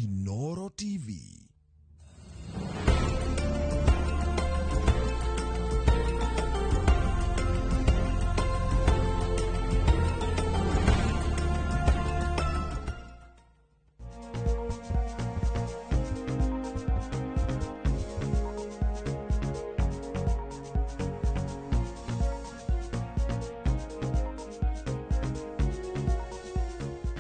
Inoro TV.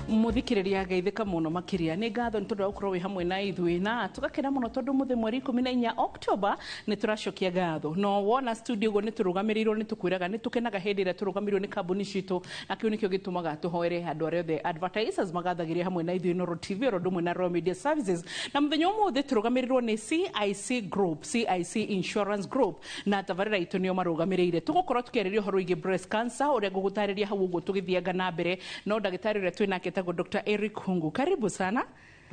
Muthikiriria, geithĩka mũno makĩria. Nĩ ngatho nĩ tondũ wa gũkorwo wĩ hamwe na ithuĩ, na tũgakena mũno tondũ mũthĩ mweri 14 October nĩ tũracokia ngatho. No wona studio ũguo nĩ tũrũgamĩrĩirwo, nĩ tũkwĩraga nĩ tũkenaga hĩndĩ ĩrĩa tũrũgamĩrĩirwo nĩ kambuni citũ, na kĩu nĩkĩo gĩtũmaga tũhoere andũ arĩa othe advertisers magathagĩria hamwe na ithuĩ Inooro TV oro ũndũ ũmwe na Royal Media Services. Na mũthenya ũmũthĩ tũrũgamĩrĩirwo nĩ CIC Group, CIC Insurance Group, na tabarĩra itũ nĩo marũgamĩrĩire. Tũgũkorwo tũkĩarĩria ũhoro wĩgiĩ breast cancer, ũrĩa ngũgũtarĩria hau ũguo tũgĩthianga na mbere. No ndagĩtarĩ ũrĩa twĩ nake etagwo Dr. Eric Hungu, karibu sana.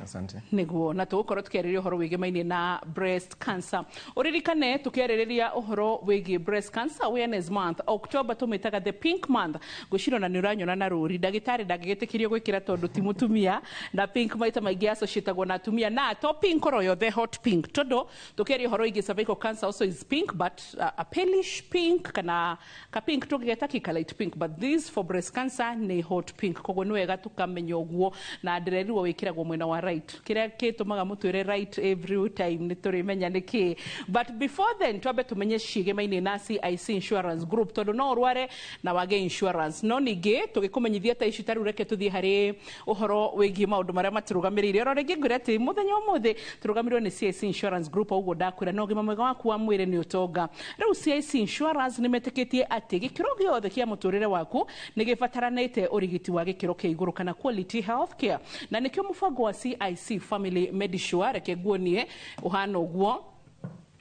Asante. Nĩguo, na tũgũkorwo tũkĩarĩria ũhoro wĩgĩmainie na breast cancer. Ũririkane tũkĩarĩrĩria ũhoro wĩgiĩ Breast Cancer Awareness Month, October tũmĩtaga the pink month. Ngwĩciria ona nĩ ũranyona na rũri. Ndagĩtarĩ ndangĩgĩtĩkĩrio gwĩkĩra tondũ ti mũtumia, na pink maita maingĩ associatagwo na atumia, na to pink oro yothe, hot pink, tondũ tũkĩaria ũhoro wĩgiĩ cervical cancer also is pink, but a palish pink kana ka pink tũngĩgeta kika light pink, but this for breast cancer nĩ hot pink. Koguo nĩ wega tũkamenya ũguo, na ndĩrerirwo wĩkĩragwo mwena wa right. Kĩrĩa gĩtũmaga mũtwĩre right every time nĩ tũrĩmenya nĩkĩ, but before then twambe tũmenye ciĩgemaine na CIC Insurance Group, tondũ no ũrware na wage insurance. No ningĩ tũgĩkũmenyithia ta ici, tarĩu reke tũthiĩ harĩ ũhoro wĩgiĩ maũndũ marĩa matũrũgamĩrĩire. Oro rĩngĩ ngwĩre atĩ mũthenya ũmũthĩ tũrũgamĩrĩirwo nĩ CIC Insurance Group. O ũguo ndakwĩra, na ũgima mwega waku wa mwĩrĩ nĩ ũtonga. Rĩu CIC Insurance nĩ metĩkĩtie atĩ gĩkĩro gĩothe kĩa mũtũrĩre waku nĩ gĩbataranĩte ũrigiti wa gĩkĩro kĩa igũrũ kana quality health care, na nĩkĩo mũbango wa CIC Family Medisure. Reke nguonie ũhana ũguo.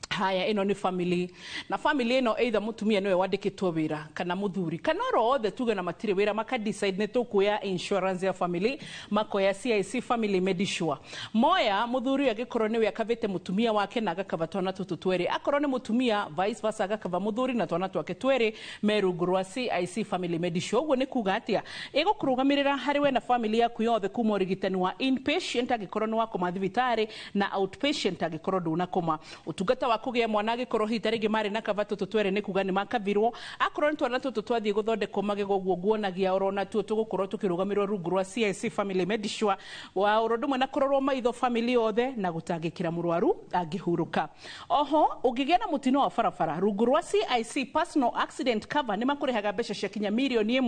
Haya, ĩno nĩ family, na family ĩno either mũtumia nĩwe wandĩkĩtwo wĩra kana mũthuri kana oro othe tuge na matirĩ wĩra, maka decide nĩ tũkuoya insurance ya family, makoya CIC Family Medisure. Moya mũthuri ũyũ angĩkorwo nĩwe akavĩte mũtumia wake na agakava twana tũtũ twĩrĩ, akorwo nĩ mũtumia vice versa, agakava mũthuri na twana twake twĩrĩ me rungu rwa CIC Family Medisure. Ũguo nĩ kuga atĩa? Ĩgũkũrũgamĩrĩra harĩ we na family yaku yothe, kuma ũrigitani wa inpatient angĩkorwo nĩ wakoma thibitarĩ na outpatient angĩkorwo ndũnakoma, ũtungata wa kũgĩa mwana angĩkorwo hihi ta rĩngĩ marĩ na kava tũtũ twerĩ, nĩ kuga nĩ makavirwo, akorwo nĩ twana tũtũ twathiĩ gũthondekwo magego ũguo nguonagia, oro natuo tũgũkorwo tũkĩrũgamĩrĩrwo rungu rwa CIC Family Medisure, wa ũndũ ũmwe na kũrorwo maitho family yothe na gũtangĩkĩra mũrwaru angĩhurũka. Oho ũngĩgĩa na mũtino wa barabara, rungu rwa CIC Personal Accident Cover nĩ makũrĩhaga mbeca cia kinya 1 mirioni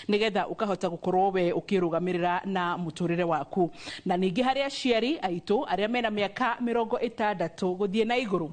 nĩgetha ũkahota gũkorwo we ũkĩrũgamĩrĩra na mũtũrĩre waku. Na ningĩ harĩ aciari aitũ arĩa mena mĩaka 60 gũthiĩ na igũrũ,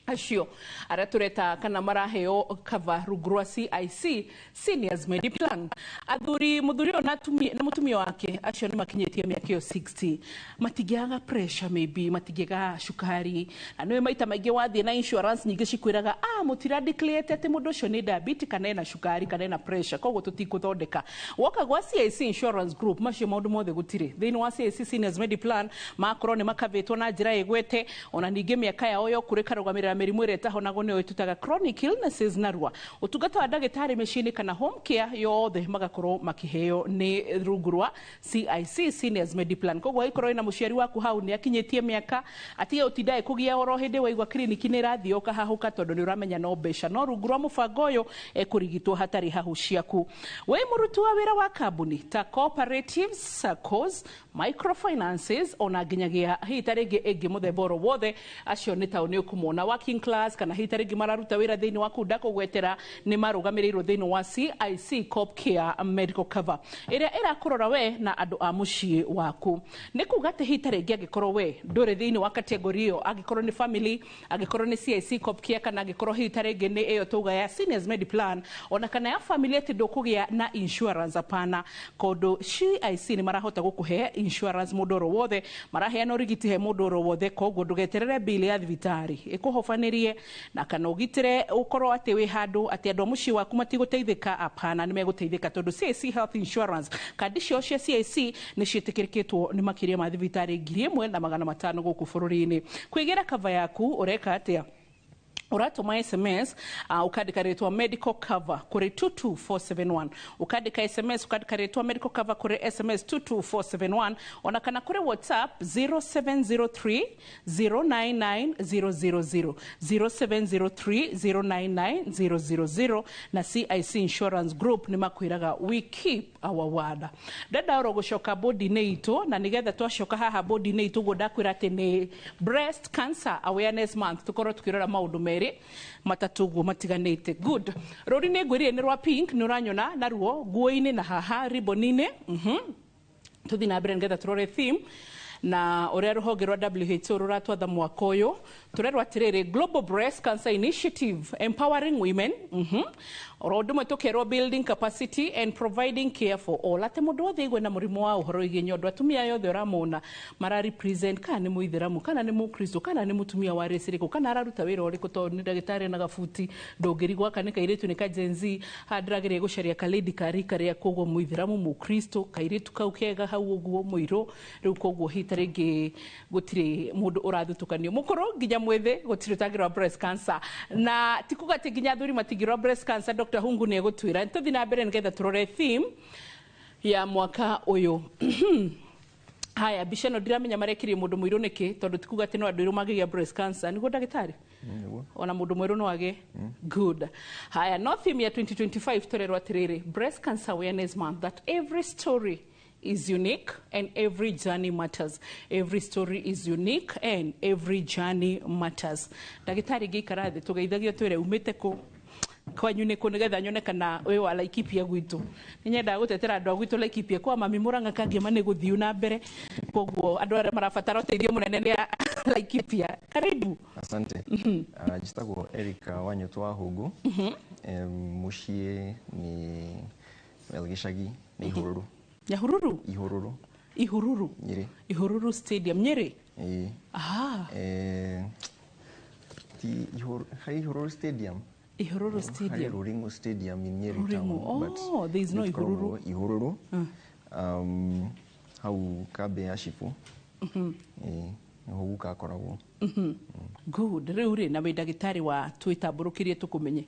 acio arĩa tũreta kana maraheo cover rungu rwa CIC Seniors Mediplan, athuri, mũthuri ũyũ na na mũtumia wake, acio nĩ makinyĩtie mĩaka ĩyo 60, matingĩaga pressure, maybe matingĩaga cukari. Na nĩwe maita maingĩ wathiĩ na insurance nyingĩ cikwĩraga, ah, mũtira declare atĩ mũndũ ũcio nĩ diabetes kana ena cukari kana ena pressure, koguo tũtikũthondeka. Woka gwa CIC Insurance Group, macio maũndũ mothe gũtirĩ. Thĩinĩ wa CIC Seniors Mediplan makorwo nĩ makavĩtwo na njĩra ĩgwete. Ona ningĩ mĩaka yao ya ũkũrũ ĩkarũgamĩrĩra mĩrimũ ĩrĩa ĩtahonagwo, nĩyo ĩtutaga chronic illnesses, narua ũtungata wa ndagĩtarĩ mĩciĩ-inĩ kana home care yothe magakorwo makĩheo nĩ rungu rwa CIC Seniors Mediplan. Koguo angĩkorwo wĩna mũciari waku hau nĩ akinyĩtie mĩaka, atige ũtindae kũgia oro hĩndĩ waigua kiriniki nĩ ĩrathiĩ ũkahahũka, tondũ nĩ ũramenya no mbeca. No rungu rwa mũbango ũyũ ekũrigitwo hatarĩ hahu ciaku. Wĩ mũruti wa wĩra wa kambuni ta cooperatives, SACCOs, microfinances, ona nginyagia hihi ta rĩngĩ ĩngĩ mũthemba oro wothe, acio nĩ tao nĩ ũkũmona working class kana hihi ta rĩngĩ mararuta wĩra thĩinĩ wa kũu ndakũgwetera, nĩ marũgamĩrĩirwo thĩinĩ wa CIC Coop Care Medical Cover ĩrĩa ĩrakũrora we na andũ a mũciĩ waku. Nĩ kuga atĩ hihi ta rĩngĩ angĩkorwo we ndũrĩ thĩinĩ wa category ĩyo, angĩkorwo nĩ family, angĩkorwo nĩ CIC Coop Care, kana angĩkorwo hihi ta rĩngĩ nĩ ĩyo tauga ya Seniors Mediplan, ona kana ya family, atĩ ndũkũgĩa na insurance, hapana, kondũ CIC nĩ marahota gũkũhe insurance mũndũ oro wothe, maraheana ũrigiti he mũndũ oro wothe. Koguo ndũgeterere bill ya thibitarĩ ĩkũhobanĩrie na kana ũgitĩre ũkorwo atĩ wĩ handũ atĩ andũ a mũciĩ waku matigũteithĩka. Hapana, nĩ megũteithĩka tondũ CIC Health Insurance, kandi ciao cia CIC nĩ ciĩtĩkĩrĩkĩtwo nĩ makĩria ma thibitarĩ 1500 gũkũ bũrũri-inĩ. Kwĩgĩra cover yaku ũreka atĩa? Uratũma SMS, ukandĩka rĩtwa medical cover kũrĩ 22471. Ukandĩka SMS, ukandĩka rĩtwa medical cover kũrĩ SMS 22471, ona kana kũrĩ WhatsApp 0703 099 000, 0703 099 000. Na CIC Insurance Group nĩ makwĩraga, "We keep our word." Ndenda oro gũcoka bodi-inĩ itũ, na nĩgetha twacoka haha bodi-inĩ itũ, ũguo ndakwĩra atĩ nĩ Breast Cancer Awareness Month, tũkorwo tũkĩrora maũndũ merĩ matatũ ũguo matiganĩte. Good. Rũri nĩ ngwĩrire nĩ rwa pink, nĩ ũranyona naruo nguo-inĩ na haha ribbon-inĩ. Tũthiĩ na mbere nĩgetha tũrore theme na ũrĩa rũhonge rwa WHO rũratwatha mwaka ũyũ. Tũrerwo atĩrĩrĩ, Global Breast Cancer Initiative, empowering women, oro ũndũ ũmwe tũkerwo building capacity and providing care for all, atĩ mũndũ wothe aigue na mũrimũ wa ũhoro wĩgiĩ nyondo. Atumia aya othe ũramona mara represent, kana nĩ mũithĩramu, kana nĩ mũkristo, kana nĩ mũtumia wa race ĩrĩkũ, kana araruta wĩra ũrĩkũ, tondũ nĩ ndagĩtarĩ na gabuti ndũngĩrigwo aka nĩ kairĩtu, nĩ ka Gen Z. Haha ndĩrageria gũcaria kalady ka rika rĩa koguo mũithĩramu, mũkristo, kairĩtu kau kega hau ũguo mũirũ. Rĩu koguo hita rĩngĩ gũtirĩ mũndũ ũrathutũkanio, mũkũrũ nginya mwĩthĩ, gũtirĩ ũtangĩrwara breast cancer. Na ti kuga atĩ nginya athuri matingĩrwara breast cancer. Dr. Hungu nĩ egũtwĩra. Tũthiĩ na mbere nĩgetha tũrore theme ya mwaka ũyũ. Haya, mbica ĩno ndiramenya marekirie mũndũ mũirũ nĩkĩ, tondũ ti kuga atĩ no andũ airũ mangĩgĩa breast cancer. Nĩguo, ndagĩtarĩ? Nĩguo. Ona mũndũ mwerũ no agĩe. Good. Haya, no theme ya 2025 tũrerwo atĩrĩrĩ, Breast Cancer Awareness Month, that every story is unique and every journey matters. Every story is unique and every journey matters. Ndagĩtarĩ, ngĩikara thĩ tũgeithagio, twĩre umĩte kũ, kwanyu nĩ kũ, nĩgetha nyone kana wĩ wa Laikipia. Gwitũ nĩ nyendaga gũtetera andũ a gwitũ Laikipia, kwa mami Mũrang'a kangĩma nĩ gũthiu na mbere, koguo andũ arĩa marabatara ũteithio mũnene nĩ a Laikipia. Karibu. Asante. Njĩtagwo Eric Wanyũtũ wa Hũngũ. Mũciĩ nĩ, well, gĩcagi nĩ Ihũrũrũ. Nyahururu? Ihũrũrũ. Ihururu. Nyĩrĩ. Ihururu Stadium, Nyĩrĩ. Ĩĩ. Ah. Ti harĩ Ihũrũrũ Stadium. Ihururu Harĩ Stadium. Ruring'u Stadium in Nyeri Ruring'u. town, but Oh, there is no ithuĩ tũkoragwo Ihururu. Ihururu. Hau kambĩ ya cibũ. Ĩĩ, nĩho guka akoragwo. Good. Rĩu rĩ, na wĩ ndagĩtarĩ wa, twĩtambũrũkĩrie tũkũmenye.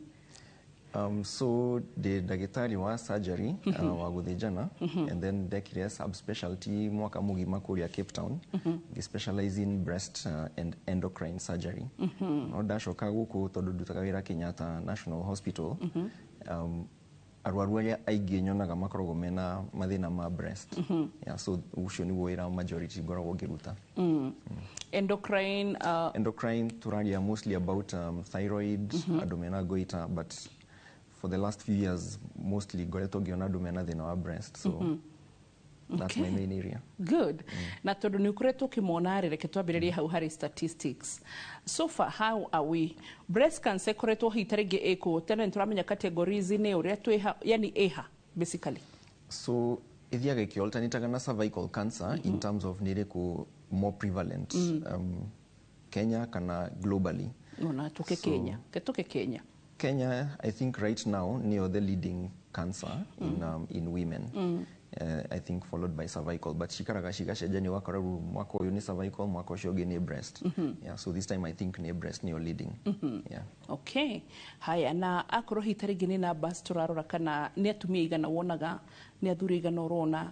So ndĩ ndagĩtarĩ wa surgery, wa gũthĩnjana, and then ndekire subspecialty mwaka mũgima kũrĩa Cape Town, ngĩ specialize in breast and endocrine surgery. No ndacoka gũkũ, tondũ ndutaga wĩra Kenyatta National Hospital, arwaru arĩa aingĩ nyonaga makoragwo mena mathĩna ma breast. Yeah, so ũcio nĩguo wĩra majority ngoragwo ngĩruta. Endocrine? Endocrine tũraria mostly about thyroid, andũ mena goiter, but for the last few years mostly ngoretwo ngĩona andũ mena thĩna wa breast, so that's my main area. Good. Na tondũ nĩ ũkoretwo ũkĩmona rĩ, reke twambĩrĩrie hau harĩ statistics. So far, how are we? Breast cancer ĩkoretwo hihi ta rĩngĩ ĩkũ tene? Nĩ tũramenya categories nĩ ũrĩa twĩha, yani ĩha basically? So ithiaga ĩkĩalternataga na cervical cancer in terms of nĩ ĩrĩkũ more prevalent, Kenya kana globally. Ona tũke Kenya, ke tũke Kenya. Kenya, I think right now, nĩyo the leading cancer in women. I think followed by cervical, but cikaraga cigacenjania, ũgakora rĩu mwaka ũyũ nĩ cervical, mwaka ũcio ũngĩ nĩ breast. Yeah, so this time I think nĩ breast nĩyo leading. Yeah. Okay. Haya, na akorwo hihi ta rĩngĩ nĩ numbers tũrarora, kana nĩ atumia igana wonaga, nĩ athuri igana ũrona?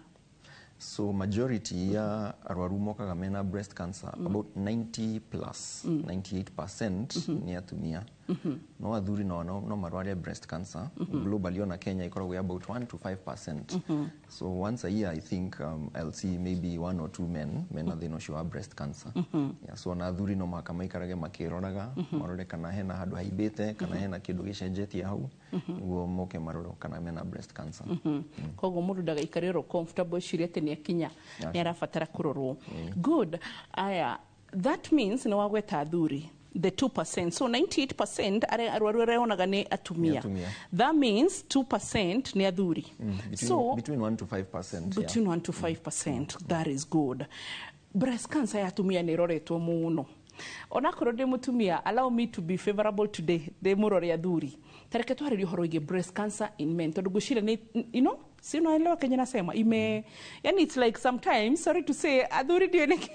So majority ya arwaru mokaga mena breast cancer, about 90 plus, 98% nĩ atumia. No athuri no marware breast cancer. Globally, ona Kenya ikoragwo about 1 to 5%. So once a year I think I'll see maybe one or two men mena thĩna ũcio wa breast cancer. Yeah, so ona athuri no mũhaka maikarage makĩroraga, marore kana hena handũ haimbĩte, kana hena kĩndũ gĩcenjetie hau, nĩguo moke marorwo kana mena breast cancer. Koguo mũndũ ndagaikare oro comfortable ecirie atĩ nĩ akinya, nĩ arabatara kũrorwo. Good. Aya, that means nĩ wagweta athuri the 2%, so 98% arĩa arwaru arĩa onaga nĩ atumia. Nĩ atumia. That means 2% nĩ athuri. Between, So between 1 to 5%. Yeah. Between 1 to 5%. That is good. Breast cancer ya atumia nĩ ĩroretwo mũno. Onakorwo ndĩ mũtumia, allow me to be favorable today, ndĩ mũrore athuri. Tareke twarĩrie ũhoro wĩgiĩ breast cancer in men, tondũ ngwĩciria nĩ Si unaelewa kenye nasema? Ime yani it's like sometimes, sorry to say, athuri ndio nĩ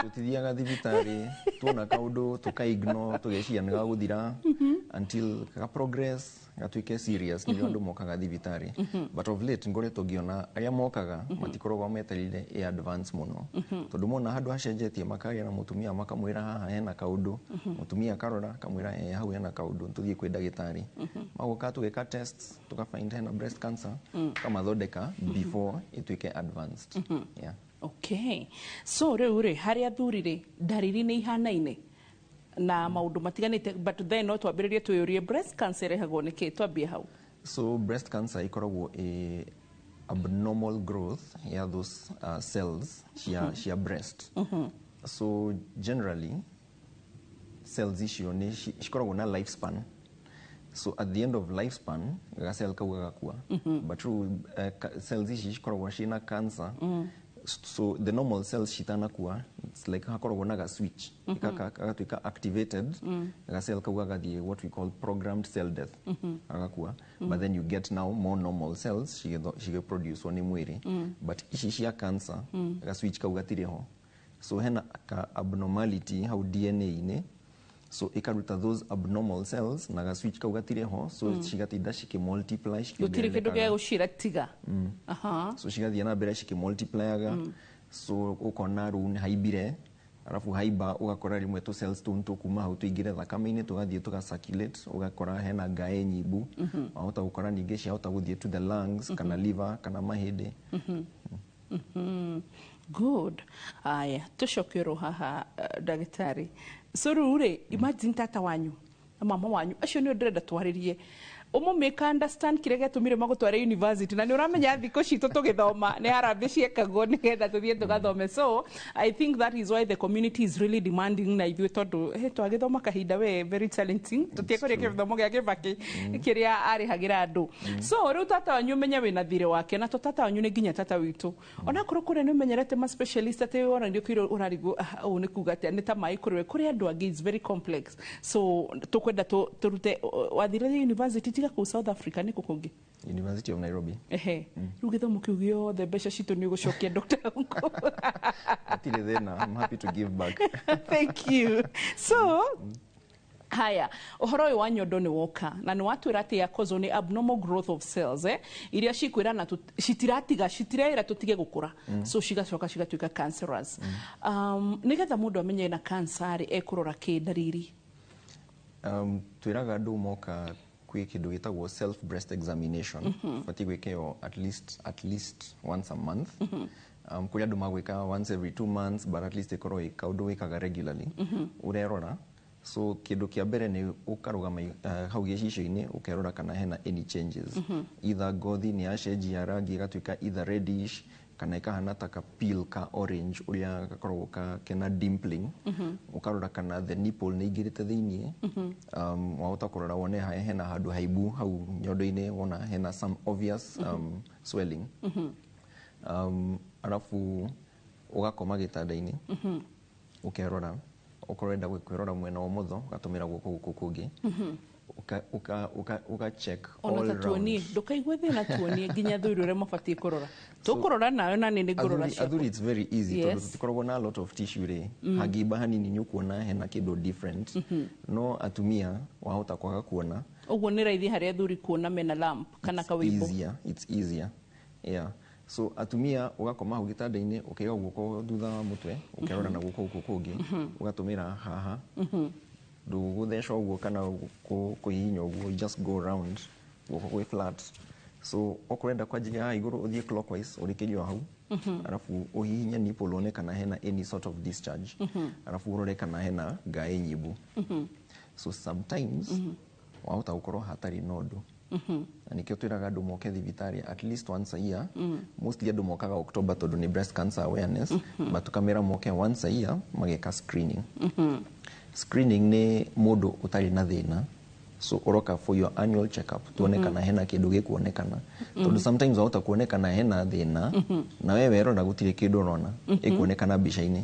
Tutithiaga thibitarĩ tuona kaũndũ tũka-ignore, tũgeciria nĩ gagũthira until ga progress gatuĩke serious, nĩrĩo andũ mokaga thibitarĩ. But of late ngoretwo ngĩona arĩa mokaga matikoragwo metereire ĩ advance mũno, tondũ mona handũ hacenjetie makaria na mũtumia makamwĩra haha hena kaũndũ, mũtumia akarora akamwĩra eh, hau hena kaũndũ, tũthiĩ kwĩ ndagĩtarĩ. Magoka tũgĩka tests, tũka-find hena breast cancer, tũkamathondeka before ĩtuĩke advanced, yeah. Okay, so rĩu rĩ, harĩ athuri rĩ, ndariri nĩ ihanaine na maũndũ matiganĩte, but then no twambĩrĩrie twĩyũrie, breast cancer ĩrehagwo nĩ kĩ? Twambie hau. So breast cancer ikoragwo a abnormal growth ya those cells cia breast. So generally cells icio nĩ cikoragwo na lifespan. So at the end of lifespan ga cell kau gagakua. But rĩu cells ici cikoragwo ciĩna cancer. So the normal cells citanakua, it's like hakoragwo na ga switch gagatuĩka activated, ga cell kau gagathiĩ what we call programmed cell death, gagakua. But then you get now more normal cells cigĩproducwo nĩ mwĩrĩ, but ici cia cancer ga switch kau gatirĩ ho, so hena ka abnormality hau DNA-inĩ, so ikaruta those abnormal cells na ga switch kau gatirĩ ho, so cigatinda cikĩmultiply. Gũtirĩ kĩndũ Cikĩongererekaga. Gĩa gũcira tiga. Aha. So cigathiĩ na mbere cikĩmultiplyaga, so ũkona rĩu nĩ haimbire, arabu haimba ũgakora rĩmwe tũ cells tũu tũkuma hau tũingĩre thakame-inĩ, tũgathiĩ tũga circulate, ũgakora hena ngaĩ nyimbu. Wahota gũkora ningĩ ciahota gũthiĩ to the lungs kana liver kana mahĩndĩ. Good. Aya, tũcoke oro haha, ndagĩtarĩ. So rĩu rĩ, imagine tata wanyu na mama wanyu acio nĩo ndĩrenda twarĩrie, ũmũmĩka understand kĩrĩa gĩatũmire magũtware university, na nĩ ũramenya thikũ citũ tũgĩthoma nĩ harambĩ ciekagwo nĩgetha tũthiĩ tũgathome. So I think that is why the community is really demanding na ithuĩ, tondũ hey, twagĩthoma kahinda we very challenging, tũtiekũria gĩthomo gĩa Kĩbakĩ kĩrĩa arĩhagĩra andũ. So rĩu tata wanyu ũmenye wĩna thirĩ wake, na to tata wanyu nĩ nginya tata witũ, onakorwo kũrĩa nĩ ũmenyerete ma specialist atĩ ona nĩ ũkĩire ũrarigwo, "Ah, ũũ nĩ kuga atĩa?" Nĩ ta maĩ kũrĩ we, kũrĩ andũ angĩ is very complex. So tũkwenda tũrute wathire university tiga kũu South Africa, nĩ kũ kũngĩ? University of Nairobi. Ehe, rĩu gĩthomo kĩu gĩothe, mbeca citũ nĩ ũgũcokia, Dr. Ungo? Hatirĩ thĩna, I'm happy to give back. Thank you. So haya, ũhoro ũyũ wa nyondo nĩ woka na nĩ watwĩra atĩ yakozwo nĩ abnormal growth of cells, eh? Iria cikwĩra na citiratiga, citirera tũtige gũkũra, so cigacoka cigatuĩka cancerous. Nĩgetha mũndũ amenye na cancer rĩ, ekũrora kĩ ndariri? Twĩraga andũ moka kwĩ kĩndũ gĩtagwo self breast examination, batiĩ gwĩka ĩyo at least once a month. Kũrĩ andũ magwĩka once every 2 months, but at least ĩkorwo ĩ kaũndũ wĩkaga regularly, ũrerora. So kĩndũ kĩa mbere nĩ ũkarũgama hau gĩcicio-inĩ, ũkerora kana hena any changes, either ngothi nĩ yacenjia rangi ĩgatuĩka either reddish kana ĩkahana ta ka peel ka orange ũrĩa gakoragwo kena dimpling. Ũkarora kana the nipple nĩ ingĩrĩte thĩiniĩ. Wahota kũrora wone hena handũ haimbu hau nyondo-inĩ, wona hena some obvious swelling. Arabu ũgakoma gĩtanda-inĩ, ũkerora. Okorwo ũrenda kwĩrora mwena wa ũmotho, ũgatũmĩra guoko gũkũ kũngĩ, ũka check ona all ta tuonie round. Ndũkaigue thĩna, tuonie nginya athuri ũrĩa mabatiĩ kũrora. Tũkũrora nawe na nĩ ngũrora Athuri, ciakwa. athuri it's very easy tondũ tũtikoragwo na a lot of tissue rĩ, hangĩimba hanini nĩ ũkuona hena kĩndũ different. No atumia wahota kwaga kuona. Ũguo nĩ raithi harĩ athuri kuona mena lump kana kawĩimbo. Easier, it's easier, yeah. So atumia ũgakoma hau gĩtanda-inĩ, ũkaiga guoko thutha wa mũtwe, ũkerora na guoko gũkũ kũngĩ, ũgatũmĩra haha, ndũgũtheca ũguo kana kũhihinya ũguo, you just go round, guoko gwĩ flat. So okorwo ũrenda kwanjĩrĩria haha igũrũ, ũthiĩ clockwise ũrĩkĩrie o hau, arabu ũhihinye nipple wone kana hena any sort of discharge, arabu ũrore kana hena ngaĩ nyimbu. So sometimes wahota gũkorwo hatarĩ na ũndũ, na nĩkĩo twĩraga andũ moke thibitarĩ at least once a year. Mostly andũ mokaga October tondũ nĩ breast cancer awareness, but tũkamera moke once a year mageka screening. Screening nĩ mũndũ ũtarĩ na thĩna, so ũroka for your annual check up, tuone kana hena kĩndũ gĩkuonekana, tondũ sometimes wahota kuonekana hena thĩna na we werora gũtirĩ kĩndũ ũrona ĩkuonekana mbica-inĩ,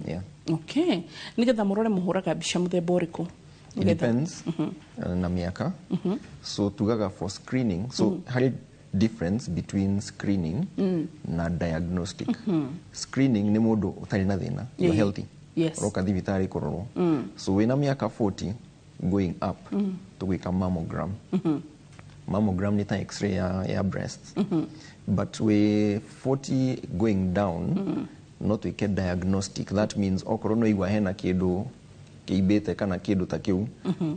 yeah. Okay, nĩgetha mũrore, mũhũraga mbica mũthemba ũrĩkũ? It depends na miaka. So tugaga for screening, so harĩ difference between screening na diagnostic. Screening nĩ mũndũ ũtarĩ na thĩna, you're healthy. Ũroka thibitarĩ kũrorwo. So wĩna mĩaka 40 going up, tũgwĩka mammogram. Mammogram nĩ ta x-ray ya breast. But wĩ 40 going down, no twĩke diagnostic. That means okorwo no igua hena kĩndũ kĩimbĩte kana kĩndũ ta kĩu,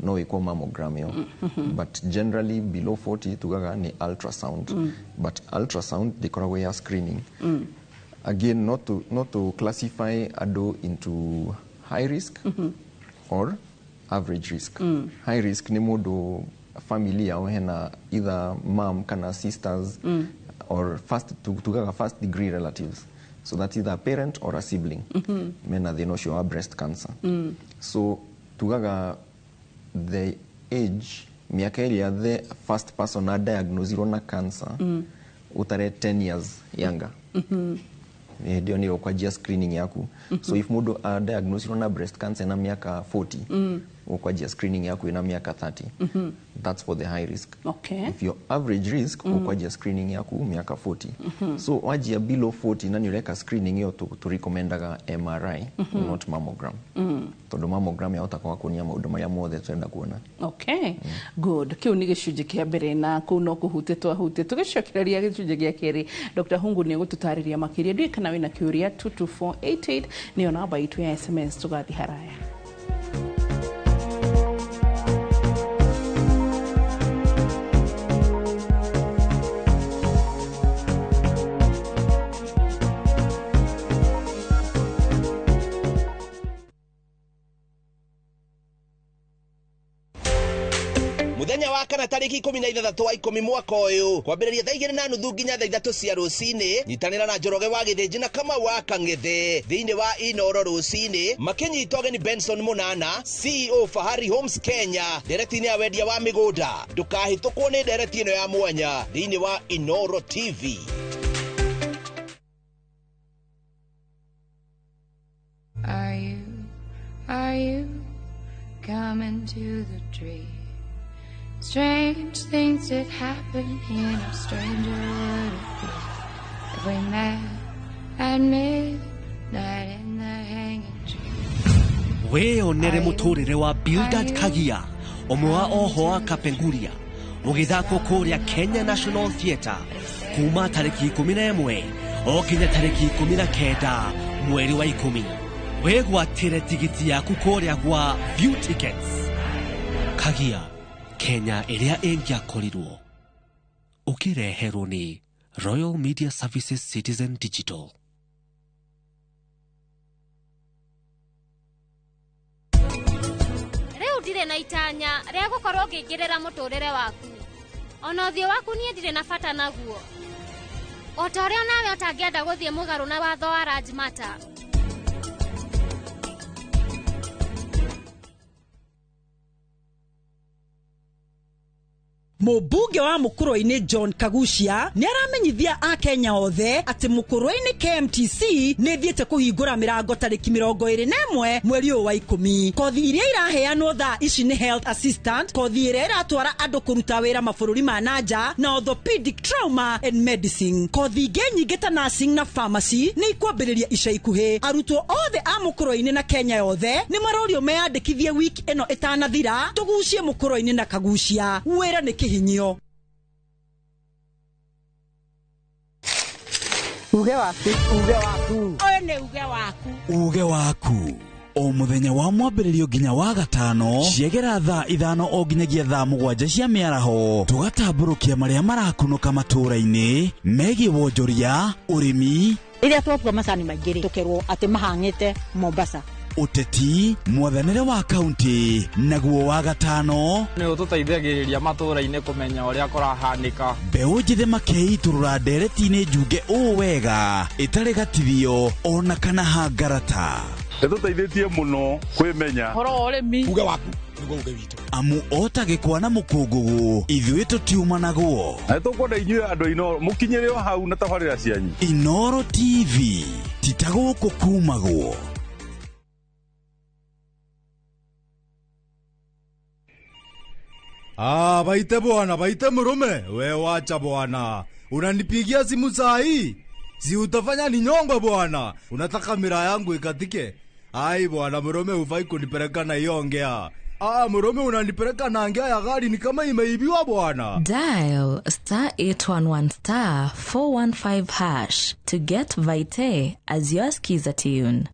no wĩkwo mammogram ĩyo. But generally below 40 tugaga nĩ ultrasound. But ultrasound ndĩkoragwo ya screening. Again, not to classify andũ into high risk or average risk. High risk nĩ mũndũ family yao hena either mom kana sisters or first, tugaga first degree relatives, so that's either a parent or a sibling mena thĩna ũcio wa breast cancer. So tugaga the age, mĩaka ĩrĩa the first person a diagnosirwo na cancer, ũtare 10 years younger, hĩndĩ ĩyo nĩyo ũkwanjia screening yaku. So if mũndũ a diagnosirwo na breast cancer na mĩaka 40, ũkwanjia screening yaku ĩna mĩaka 30. That's for the high risk. If you're average risk, ũkwanjia screening yaku mĩaka 40. So wanjia below 40 na nĩ ũreka screening ĩyo, tũrecommendaga MRI, not mammogram, tondũ mammogram yahota kwaga kuonia maũndũ marĩa mothe tũrenda kuona. Okay, good. Kiu nĩ gĩcunjĩ kĩa mbere na kũu no kũhutie twahutie. Tũgĩcokereria gĩcunjĩ gĩa kerĩ, Dr. Hungu nĩ egũtũtarĩria makĩria. Ndiũĩ kana wĩna kĩũria, 22488 nĩyo namba itũ ya SMS. Tũgathiĩ haraya. Muthenya wa kana tariki 16 wa 10 mwaka ũyũ, kwambĩrĩria thaa 2:30 nginya thaa 3 cia rũcinĩ, nyitanĩra na Njoroge wa Gĩthĩnji na Kamau wa Kang'ethe thĩinĩ wa Inoro rũcinĩ, makĩnyita ũgeni Benson Mũnana, CEO Fahari Homes Kenya, ndereti-inĩ ya wendia wa mĩgũnda. Ndũkahĩtũkwo nĩ ndereti ĩno ya mwanya thĩinĩ wa Inoro TV. Are you coming to the tree? Strange things did happen here, no stranger would it be if we met at midnight in the hanging tree. Wĩyonere mũtũrĩre wa Bildad Kagia, ũmwe wa oho a Kapenguria, ũgĩthakwo kũrĩa Kenya National Theatre kuma tarĩki 11 o nginya tarĩki 19 mweri wa 10. Wĩgwatĩre tigiti yaku kũrĩa gwa View Tickets. Kagia, Kenya ĩrĩa ĩngĩakorirwo. Ũkĩreherwo nĩ Royal Media Services Citizen Digital. Rĩu ndirĩ na itanya rĩa gũkorwo ngĩingĩrĩra mũtũrĩre waku, ona ũthiũ waku niĩ ndirĩ na bata naguo, o ta ũrĩa nawe ũtangĩenda gũthiĩ mũgarũ na watho wa Rajmata. Mũmbunge wa Mũkũrwe-inĩ John Kagucia nĩ aramenyithia akenya othe atĩ Mũkũrwe-inĩ KMTC nĩ ĩthiĩte kũhingũra mĩrango tarĩki 21 mweri ũyũ wa 10. Kothi iria iraheanwo thaa ici nĩ health assistant, kothi ĩrĩa ĩratwara andũ kũruta wĩra mabũrũri ma nanja, na orthopedic trauma and medicine. Kothi ingĩ nyingĩ ta nursing na pharmacy nĩ ikwambĩrĩria ica ikuhĩ. Arutwo othe a Mũkũrwe-inĩ na Kenya yothe nĩ marorio meyandĩkithie wiki ĩno ĩtanathira, tũgucie Mũkũrwe-inĩ na Kagucia. Wĩra nĩ kĩhinyio. Uge waku. Uge waku. Ũyũ nĩ uge waku. Uge waku o mũthenya wa mwambĩrĩrio nginya wa gatano, ciegera thaa 5 o nginyagia thaa 7 cia mĩaraho, tũgatambũrũkia marĩa marakunũka matũũra-inĩ megiĩ wonjoria, ũrĩmi, Rĩrĩa twatua macani maingĩ rĩ, tũkerwo atĩ mahang'ĩte Mombasa. Ũteti, mwathanĩre wa kaunti. Naguo wa gatano Nĩ ũtũteithagĩrĩria matũũra-inĩ kũmenya ũrĩa kũrahanĩka. Mbeũ njĩthĩ makeitũrũra ndereti-inĩ njunge ũũ wega, ĩtarĩ gatithio ona kana hangarata. Ĩtũteithĩtie mũno kwĩmenya. Ũhoro wa ũrĩmi. Uge waku nĩguo uge witũ. Amu o ta gĩkwa na mũkũngũgũ, ithuĩ tũtiumanagwo. Na nĩtũkwenda inyuĩ andũ a Inooro mũkinyĩre o hau na tabarĩra cianyu. Inooro TV, ti ta gũkũ kumagwo. Ah, baite bwana, baite murume. We wacha bwana. Unanipigia simu saa hii? Si utafanya ninyongwe bwana. Unataka miraa yangu ikatike? Ai bwana Murome, hufai kunipeleka na hiyo ngea. Ah, Murome, unanipeleka na ngea ya gari ni kama imeibiwa bwana. Dial star 811 star 415 hash to get Vite as your skiza tune.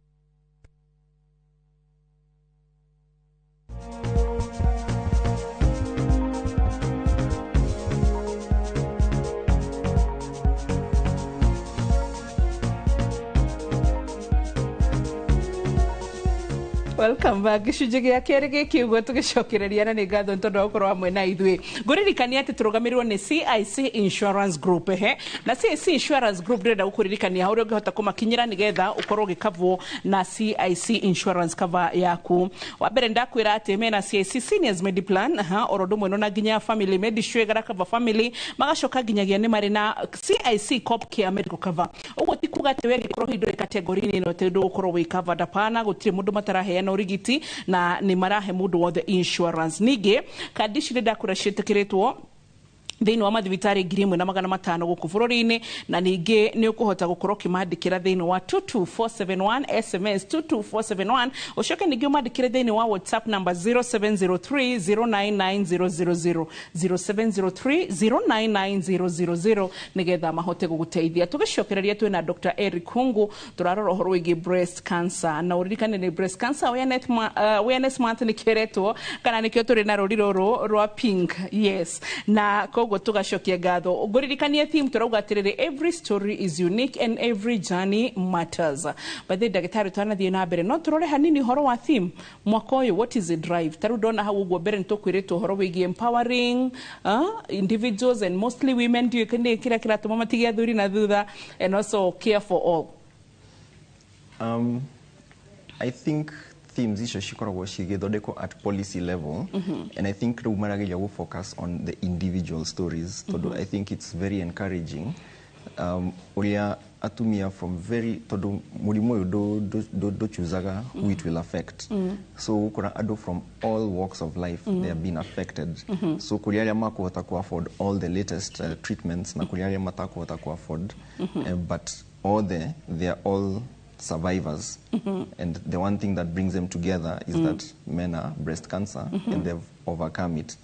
Welcome back. Gĩcunjĩ gĩa kerĩ gĩkĩ ũguo tũgĩcokereria na nĩ ngatho nĩ tondũ wa gũkorwo hamwe na ithuĩ. Ngũririkania atĩ tũrũgamĩrĩrwo nĩ CIC Insurance Group, ehe. Na CIC Insurance Group ndĩrenda gũkũririkania ũrĩa ũngĩhota kũmakinyĩra nĩgetha ũkorwo ũgĩkavwo na CIC Insurance cover yaku. Wa mbere ndakwĩra atĩ mena CIC Seniors Mediplan, aha, oro ũndũ ũmwe na nginya Family Medisure ĩgara family, magacoka nginyagia nĩ marĩ na CIC Cop Care Medical Cover. Ũguo ti kuga atĩ we angĩkorwo hihi ndũrĩ category-inĩ ĩno atĩ ndũgũkorwo wĩ covered, hapana, gũtirĩ mũndũ mataraheana ũrigiti na nĩ marahe mũndũ wothe insurance. Ningĩ kandi ici nĩ ndakwĩra ciĩtĩkĩrĩtwo thĩinĩ wa mathibitarĩ 1500 gũkũ bũrũri-inĩ, na ningĩ nĩ ũkũhota gũkorwo ũkĩmandĩkĩra thĩinĩ wa 22471 SMS 22471, ũcoke ningĩ ũmandĩkĩre thĩinĩ wa WhatsApp number 0703 099000 0703 099000 nĩgetha mahote gũgũteithia. Tũgĩcokereria twĩna Dr. Eric Hungu, tũrarora ũhoro wĩgiĩ breast cancer, na ũririkane nĩ breast cancer awareness month nĩkĩo kana nĩkĩo tũrĩ na rũri rũrũ rwa pink, yes, na koguo tugacokia ngatho. Ngũririkanie theme tũrauga atĩrĩrĩ, every story is unique and every journey matters. By the ndagĩtarĩ twanathiĩ na mbere, no tũrore hanini ũhoro wa theme mwaka ũyũ, what is the drive? Ta rĩu ndona hau ũguo mbere nĩtũkwĩrĩtwo ũhoro wĩgiĩ empowering individuals and mostly women, ndiũĩ nĩ kĩrĩa kĩratũma matige athuri na thutha, and also care for all. I think themes icio cikoragwo cigĩthondekwo at policy level, and I think rĩu marageria gũ focus on the individual stories tondũ I think it's very encouraging ũrĩa atumia from very, tondũ mũrimũ ũyũ ndũchuzaga who it will affect. So gũkora andũ from all walks of life, they have been affected. So kũrĩ arĩa makũhota ku afford all the latest treatments na kũrĩ arĩa matakũhota ku afford, but all they are all survivors. And the one thing that brings them together is that men are breast cancer and they've overcome it.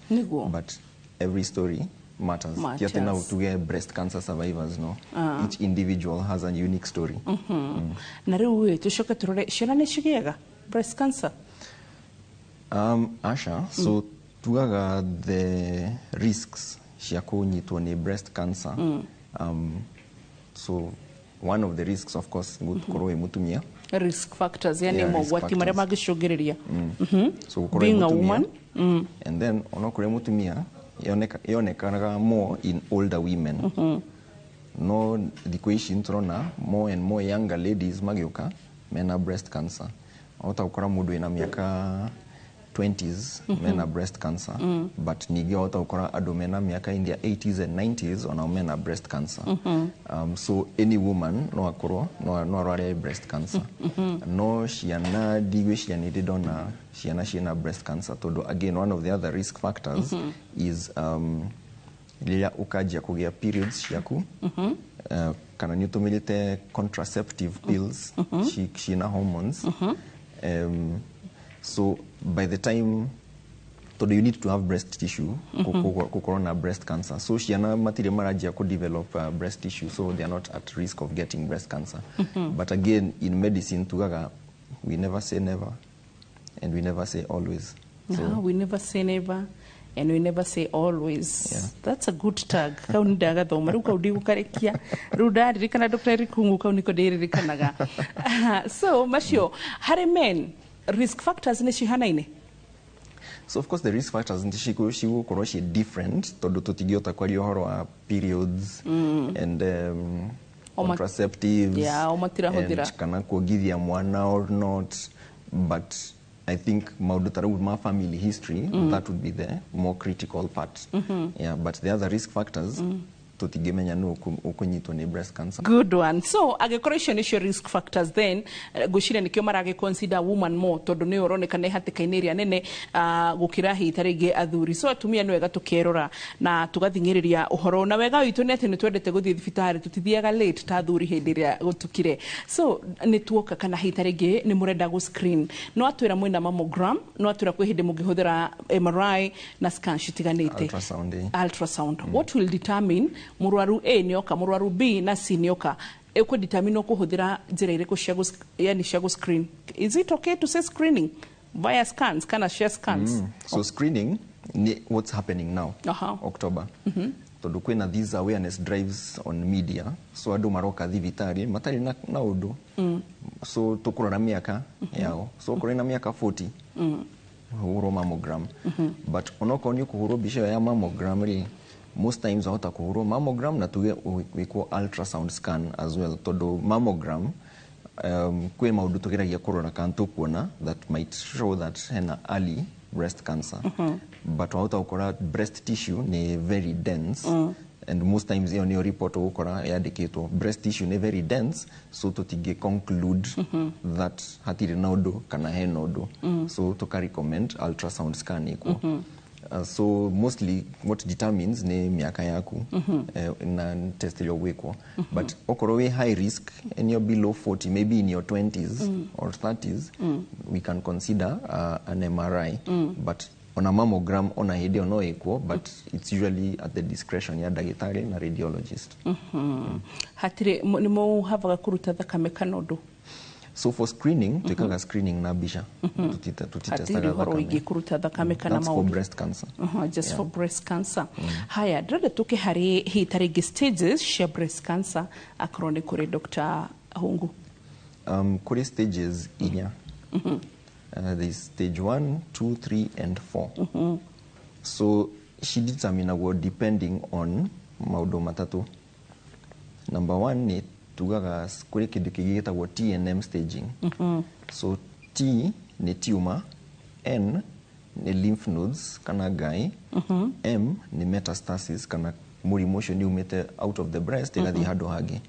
But every story matters. Matters. Breast cancer survivors, no? Each individual has a unique story. Na rĩu tũcoke tũrore ciana nĩ cigĩaga breast cancer? Asha, so tugaga the risks cia kũnyitwo nĩ breast cancer. So one of the risks, of course, gũkorwo wĩ mũtumia. Risk factors, yani mogwati marĩa mangĩcũngĩrĩria. So being a woman. And then onokorwo wĩ mũtumia yonekanaga more in older women. No thikũ ici nĩtũrona more and more younger ladies magĩũka mena breast cancer. Wahota gũkora mũndũ wĩna mĩaka 20s mena breast cancer, but ningĩ wahota gũkora andũ mena mĩaka in their 80s and 90s onao mena breast cancer. So any woman no akorwo no arware breast cancer. No ciana ndigwĩciria nĩ ndĩ ndona ciana ciĩna breast cancer tondũ again one of the other risk factors is rĩrĩa ũkanjia kũgĩa periods ciaku, kana nĩ ũtũmĩrĩte contraceptive pills ciĩna hormones. So by the time tondũ you need to have breast tissue gũkorwo na breast cancer, so ciana matirĩ maranjia ku develop breast tissue, so they are not at risk of getting breast cancer. But again in medicine tugaga we never say never and we never say always. So we never say never and we never say always. Yeah. That's a good tag. Kau nĩ ndagathoma rĩu kau ndigũkarekia rĩu ndaririkana Dr. Eric Hungu kau niko ndĩririkanaga. So macio harĩ men risk factors nĩ cihanaine? So of course the risk factors cigũkorwo ciĩ different tondũ tũtingĩhota kwaria ũhoro wa periods and contraceptives, and kana kuongithia mwana or not, but I think maũndũ ta rĩu ma family history, that would be the more critical part. Yeah, but the other risk factors Tũtingĩmenya nũ ũkũnyitwo nĩ breast cancer. Good one. So angĩkorwo icio nĩcio risk factors, then ngwĩciria nĩkĩo maragĩ consider woman more, tondũ nĩyo ũroneka nĩ hatĩka-inĩ ĩrĩa nene gũkĩra hihi ta rĩngĩ athuri. So atumia, nĩ wega tũkerora na tũgathing'ĩrĩria ũhoro, na wega witũ nĩ atĩ nĩ twendete gũthiĩ thibitarĩ, tũtithiaga late ta athuri hĩndĩ ĩrĩa gũtukire. So nĩ tuoka kana hihi ta rĩngĩ nĩ mũrenda gũ screen, no atwĩra mwĩna mammogram, no atwĩra kwĩ hĩndĩ mũngĩhũthĩra MRI na scan citiganĩte. Ultrasound, eh. Ultrasound. What will determine mũrwaru A nĩoka, mũrwaru B na C nĩoka, ĩkũ determine ũkũhũthĩra njĩra irĩkũ cia yani cia gũ screen? Is it okay to say screening via scans kana share scans? So screening ni what's happening now. October, tondũ kwĩna these awareness drives on media, so andũ maroka thibitarĩ matarĩ na ũndũ. So tũkũrora mĩaka yao. So okorwo ina mĩaka 40, hũrwo mammogram. But onokorwo nĩ ũkũhũrwo mbica ĩyo ya mammogram rĩ, most times wahota kũhũrwo mammogram na tuge wĩkwo ultrasound scan as well, tondũ mammogram kwĩ maũndũ tũgeragia kũrora kana tũkuona that might show that hena early breast cancer. But wahota gũkora breast tissue nĩ very dense, and most times ĩyo nĩyo report ũgũkora yandĩkĩtwo, breast tissue nĩ very dense, so tũtingĩ conclude that hatirĩ na ũndũ kana hena ũndũ. So tũka recommend ultrasound scan ĩkwo. So mostly what determines nĩ mĩaka yaku na test ĩrĩa ũgwĩkwo. But okorwo wĩ high risk and you're below 40, maybe in your 20s or 30s, we can consider an MRI. But ona mammogram ona hĩndĩ ĩyo no ĩkwo, but it's usually at the discretion ya ndagĩtarĩ na radiologist. Hatirĩ nĩ mũhavaga kũruta thakame kana ũndũ? So for screening, twĩkaga screening na mbica. Hatirĩ Tũtitestaga ũhoro thakame. wĩgiĩ kũruta thakame kana That's for maũndũ? breast cancer. Just for breast cancer. Haya, ndĩrenda tũke harĩ hihi ta rĩngĩ stages cia breast cancer, akorwo nĩ kũrĩ, Dr. Hungu. Kũrĩ stages inya. There is stage 1, 2, 3 and 4. So cideterminagwo depending on maũndũ matatũ. Number one nĩ tugaga kũrĩ kĩndũ kĩngĩ gĩtagwo TNM staging. So T nĩ tumor, N nĩ lymph nodes kana ngai, M nĩ metastasis kana mũrimũ ũcio nĩ umĩte out of the breast ĩgathiĩ handũ hangĩ.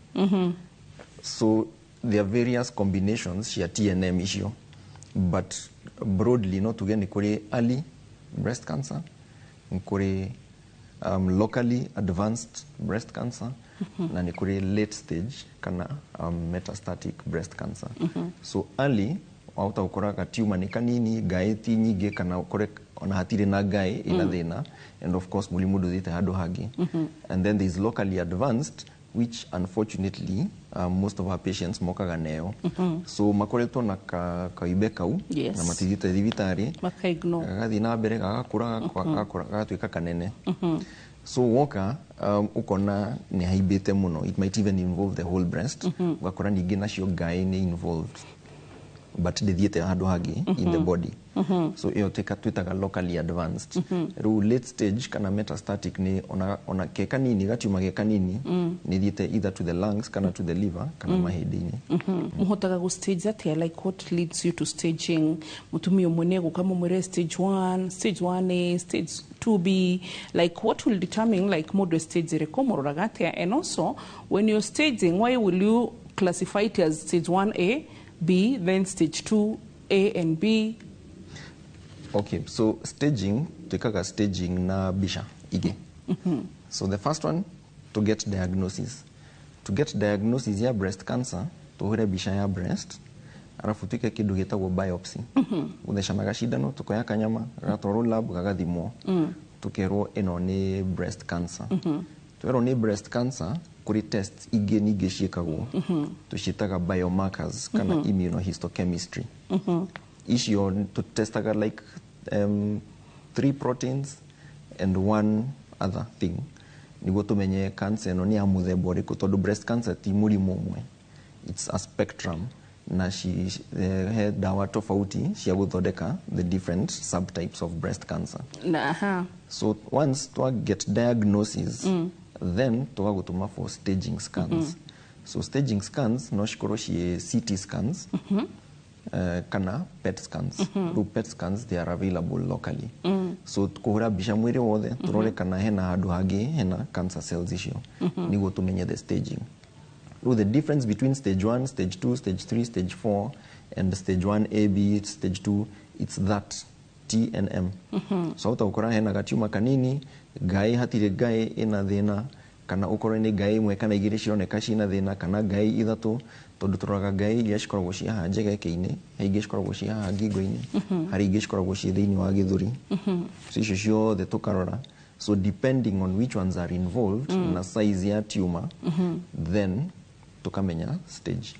So there are various combinations cia TNM icio, but broadly no tuge nĩ kũrĩ early breast cancer, nĩ kũrĩ locally advanced breast cancer, na nĩ kũrĩ late stage kana metastatic breast cancer. So early wahota gũkora gatiuma nĩ kanini, ngaĩ ti nyingĩ, kana ũkore ona hatirĩ na ngaĩ ĩna thĩna, and of course mũrimũ ndũthiĩte handũ hangĩ. And then there is locally advanced, which unfortunately most of our patients mokaga neyo. So makoretwo na kaimbe kau na matithiĩte thibitarĩ. Makaignore. Gagathiĩ na mbere, gagakũra, gagakũra, gagatuĩka kanene. So woka ukona nĩ haimbĩte mũno, it might even involve the whole breast. Ũgakora ningĩ nacio ngaĩ nĩ involved, but ndĩthiĩte handũ hangĩ in the body. So ĩyo twĩtaga locally advanced. Rĩu late stage kana metastatic nĩ ona ke kanini, gatiuma ge kanini, nĩ thiĩte either to the lungs kana to the liver kana mahĩndĩ-inĩ. Mũhotaga gũ stage atĩa? Like, what leads you to staging? Mũtumia ũmwe nĩ egũka mũmwĩre stage 1, stage 1A, stage 2B. Like, what will determine like mũndũ e stage ĩrĩkũ? Mũroraga atĩa? And also, when you're staging, why will you classify it as stage 1A, B, then stage 2 A and B? Okay, so staging, twĩkaga staging na mbica ingĩ. So the first one, to get diagnosis. To get diagnosis ya breast cancer, tũhũre mbica ya breast, arabu twĩke kĩndũ gĩtagwo biopsy. Gũthecana gacindano, tukoya kanyama, gagatwarwo lab, gagathimwo. Tukerwo ĩno nĩ breast cancer. Twerwo nĩ breast cancer, kũrĩ tests ingĩ ningĩ ciĩkagwo. Tũciĩtaga biomarkers kana immunohistochemistry. Icio tũtestaga like three proteins and one other thing nĩguo tũmenye cancer ĩno nĩ ya mũthemba ũrĩkũ, tondũ breast cancer ti mũrimũ ũmwe, it's a spectrum, na he dawa tofauti cia gũthondeka the different subtypes of breast cancer. Na aha. So once twa get diagnosis, then tũgagũtũma for staging scans. So staging scans no cikorwo ciĩ CT scans. Kana PET scans. Rĩu PET scans, they are available locally. So kũhũra mbica mwĩrĩ wothe, tũrore kana hena handũ hangĩ hena cancer cells icio, nĩguo tũmenye the staging. Rĩu the difference between stage 1, stage 2, stage 3, stage 4 and stage 1 A, B, stage 2, it's that TNM. So hota gũkora hena gatiuma kanini ngaĩ, hatirĩ ngaĩ ĩna thĩna, kana ũkorwo nĩ ngaĩ ĩmwe kana igĩrĩ cironeka ciĩna thĩna, kana ngaĩ ithatũ, tondũ tũroraga ngaĩ iria cikoragwo ciĩ haha njegeke-inĩ, he ingĩ cikoragwo ciĩ haha ngingo-inĩ, harĩ ingĩ cikoragwo ciĩ thĩinĩ wa gĩthũri. So icio ciothe tũkarora. So depending on which ones are involved na size ya tumor, then tukamenya stage.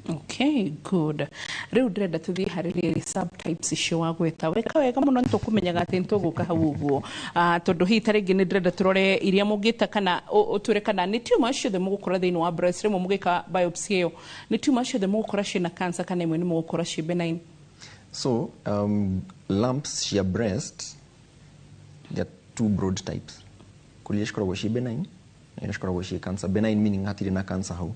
Okay, good. Rĩu ndĩrenda tũthiĩ harĩ rĩrĩ subtypes icio wagweta. Weka wega mũno, nĩ tũkũmenyaga atĩ nĩ tũgũka hau ũguo. Ah, tondũ hihi ta rĩngĩ nĩ ndĩrenda tũrore iria mũngĩta kana ũtwĩre kana nĩ tumor ciothe mũgũkora thĩinĩ wa breast rĩmwe mũgĩka biopsy ĩyo, nĩ tumor ciothe mũgũkora ciĩna cancer kana imwe nĩ mũgũkora ciĩ benign? So lumps cia breast, there are two broad types. Kũrĩ iria cikoragwo ciĩ benign na iria cikoragwo ciĩ cancer. Benign meaning hatirĩ na cancer hau,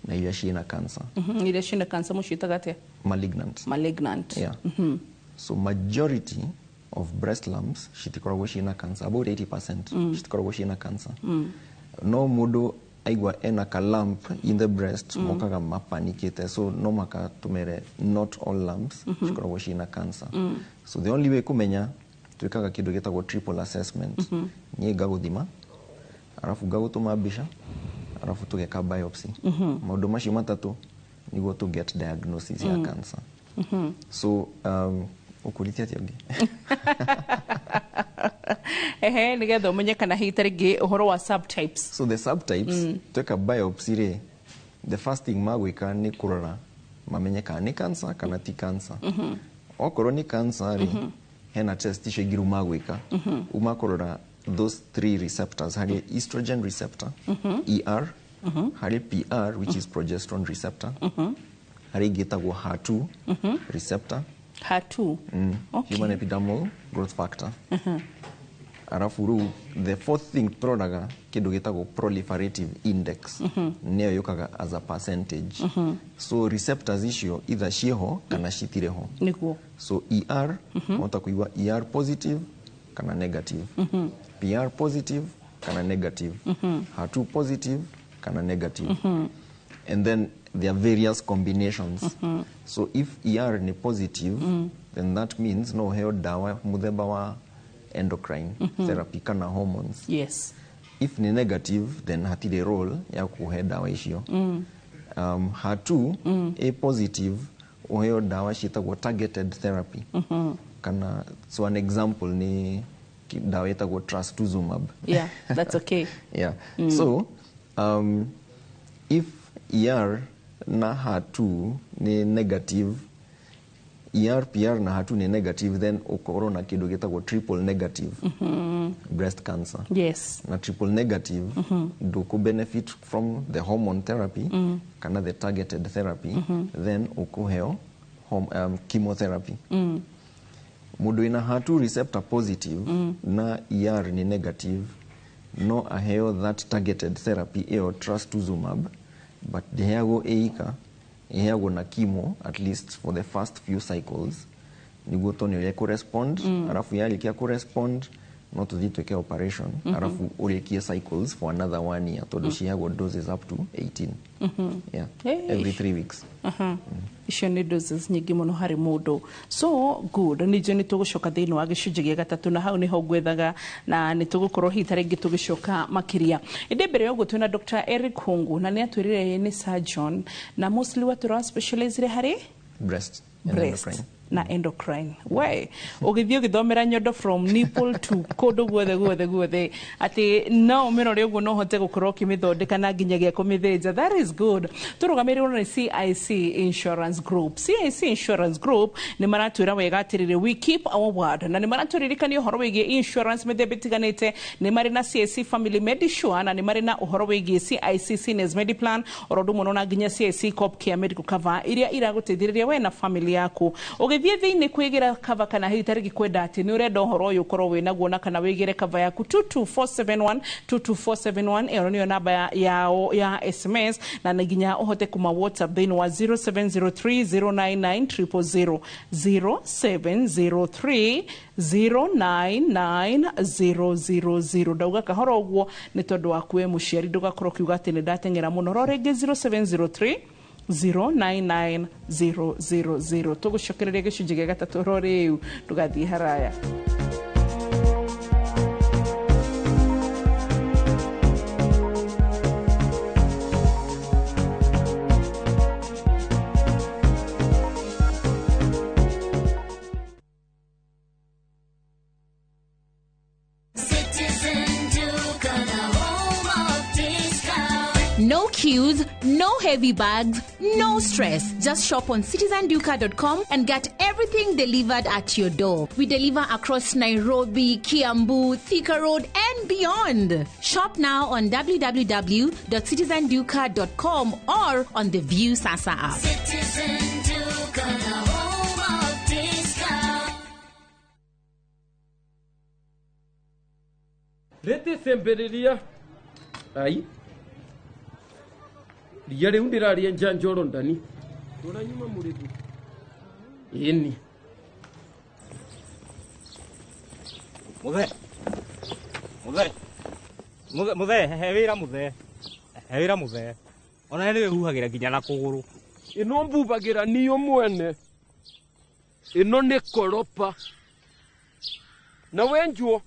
na iria ciĩna cancer. Iria ciĩna cancer mũciĩtaga atĩa? Malignant. Malignant. Yeah. So majority of breast lumps citikoragwo ciĩna cancer, about 80%. Citikoragwo ciĩna cancer. No mũndũ aigua ena ka lump in the breast, mokaga mapanikĩte. So no maka tũmere not all lumps cikoragwo ciĩna cancer. So the only way kũmenya, twĩkaga kĩndũ gĩtagwo triple assessment. Niĩ ngagũthima, arabu ngagũtũma mbica, arabu tũgeka biopsy. Maũndũ macio matatũ nĩguo to get diagnosis ya cancer. So ũkũrĩtie atĩa ũngĩ? Ehe, nĩgetha ũmenye kana hihi ta rĩngĩ ũhoro wa subtypes. So the subtypes, tweka biopsy rĩ, the first thing magwĩka nĩ kũrora mamenye kana nĩ cancer kana ti cancer. Okorwo nĩ cancer rĩ, hena test icio ingĩ rĩu magwĩka, uma kũrora those three receptors. Harĩ estrogen receptor, ER, harĩ PR, which is progesterone receptor, harĩ ĩngĩ ĩtagwo HER2 receptor. HER2. Okay. Human epidermal growth factor. Arabu rĩu the fourth thing tũroraga kĩndũ gĩtagwo proliferative index, nĩyo yũkaga as a percentage. So receptors icio either ciĩho kana citirĩ ho. So ER, wahota kũigua ER positive kana negative, PR positive kana negative, HER2 positive kana negative, and then there are various combinations. So if ER ni positive, then that means no ũheo ndawa mũthemba wa endocrine therapy kana hormones. If ni negative, then hatirĩ role ya kũhe ndawa icio. HER2 A positive, ũheo ndawa ciĩtagwo targeted therapy. Kana so an example ni ndawa ĩtagwo trastuzumab. Yeah, that's okay. Yeah. So if ER na HER2 ni negative, ER, PR na HER2 ni negative, then ũkorwo na kĩndũ gĩtagwo triple negative breast cancer. Na triple negative, ndũkũ benefit from the hormone therapy kana the targeted therapy, then ũkũheo chemotherapy. Mũndũ wĩna HER2 receptor positive na ER ni negative no aheo that targeted therapy ĩyo, trastuzumab, but ndĩheagwo ĩika, ĩheagwo na chemo at least for the first few cycles nĩguo tuone ũrĩa ĩkũrespond. Arabu yarĩkia kũrespond, no tũthiĩ twĩke operation, arabu ũrĩkie cycles for another one year, tondũ ciheagwo doses up to 18, yeah, Hey. every 3 weeks. Aha. Icio nĩ doses nyingĩ mũno harĩ mũndũ. So good, ningĩ nĩ tũgũcoka thĩinĩ wa gĩcunjĩ gĩa gatatũ, na hau nĩho ngwethaga na nĩ tũgũkorwo hihi ta rĩngĩ tũgĩcoka makĩria. Ĩndĩ mbere ya ũguo, twĩna Dr. Eric Hungu, na nĩ atwĩrire ye nĩ surgeon na mostly watũra specialize harĩ breast and breast endocrine. Na endocrine. We ũgĩthiĩ ũgĩthomera nyondo from nipple to kũndũ guothe guothe guothe, atĩ no ũmĩrore ũguo no ũhote gũkorwo ũkĩmĩthondeka na nginyagia kũmĩthĩnja. That is good. Tũrũgamĩrĩrwo nĩ CIC Insurance Group. CIC Insurance Group nĩ maratwĩra wega atĩrĩrĩ, "We keep our word," na nĩ maratũririkania ũhoro wĩgiĩ insurance mĩthemba ĩtiganĩte. Nĩ marĩ na CIC Family Medisure, na nĩ marĩ na ũhoro wĩgiĩ CIC Seniors Mediplan, oro ũndũ ũmwe na nginya CIC Cop Care Medical Cover iria iragũteithĩrĩria we na family yaku. Ũgĩthiĩ Ũngĩthiĩ thĩinĩ kwĩgĩra cover kana hihi tarĩngĩ kwenda atĩ nĩ ũrenda ũhoro ũyũ ũkorwo wĩ naguo na kana wĩgĩre cover yaku 22471 22471 ĩyo nĩyo namba yao ya SMS na nĩ nginya ũhote kuma WhatsApp thĩinĩ wa 0703 099 000 0703 099000. Ndauga kahora ũguo nĩ tondũ waku we mũciari, ndũgakorwo ũkiuga atĩ nĩ ndateng'era mũno. Ro rĩngĩ 0703 099000. Tũgũcokereria gĩcunjĩ gĩa gatatũ ro rĩu, ndũgathiĩ haraya. Citizen Duka, the home of discount. No queues, no heavy bags, no stress. Just shop on citizenduka.com and get everything delivered at your door. We deliver across Nairobi, Kiambu, Thika Road, and beyond. Shop now on www.citizenduka.com or on the View Sasa app. Citizen Duka, the home of discount. Rĩtĩcĩmbĩrĩria ai ria rĩu ndĩrarĩenja njoro ndani ndũranyuma mũrĩthu ĩni. Muthe, muthe, muthe, muthe, he wĩra muthe, he wĩra muthe. Ona nĩ wĩhuhagĩra nginya na kũgũrũ. Ĩno mbubagĩra niyo mwene, ĩno nĩ koropa na wenjuo.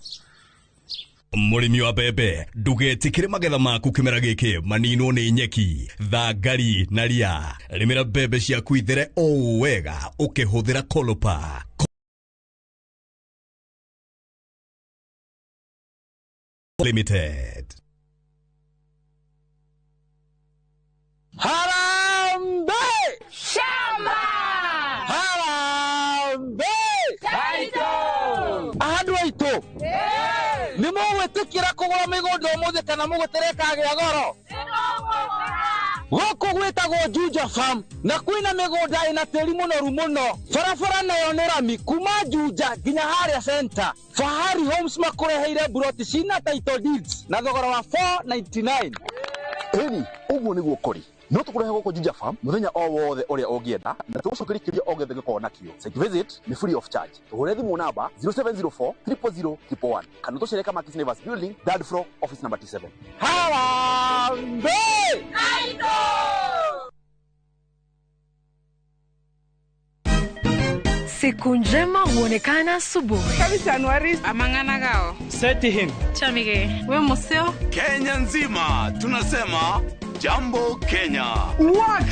Mũrĩmi wa mbembe, ndũgetĩkĩre magetha maku kĩmera gĩkĩ maninwo nĩ nyeki, thangari na ria. Rĩmĩra mbembe ciaku ithere o wega ũkĩhũthĩra Kolopa Limited. Harambee! Shamba! Harambee! Taito! Andũ aitũ nĩ mũgwĩtĩkĩra kũgũra mĩgũnda ũmũthĩ kana mũgũtere kagĩa goro? Gũkũ gwĩtagwo Juja Farm na kwĩna mĩgũnda ĩna tĩri mũnoru mũno. Barabara nayo nĩ rami kuma Juja nginya harĩa center. Fahari Homes makũreheire buroti cina title deeds na thogora wa 499. Ĩni ũguo nĩguo kũrĩ. No tũkũrehe gũkũ Juja Farm mũthenya o wothe ũrĩa ũngĩenda na tũgũcokeria kĩũria o gĩothe gĩkorwo nakĩo. Site visit nĩ free of charge. Tũhũre thimũ namba 0704 000 111 kana tũcere Kamakis Neighbors Building, third floor, office number T7. Harambee! Siku njema huonekana asubuhi. Amang'ana gao. Seti him. Chamige. We museo. Kenya nzima tunasema jambo Kenya. Wax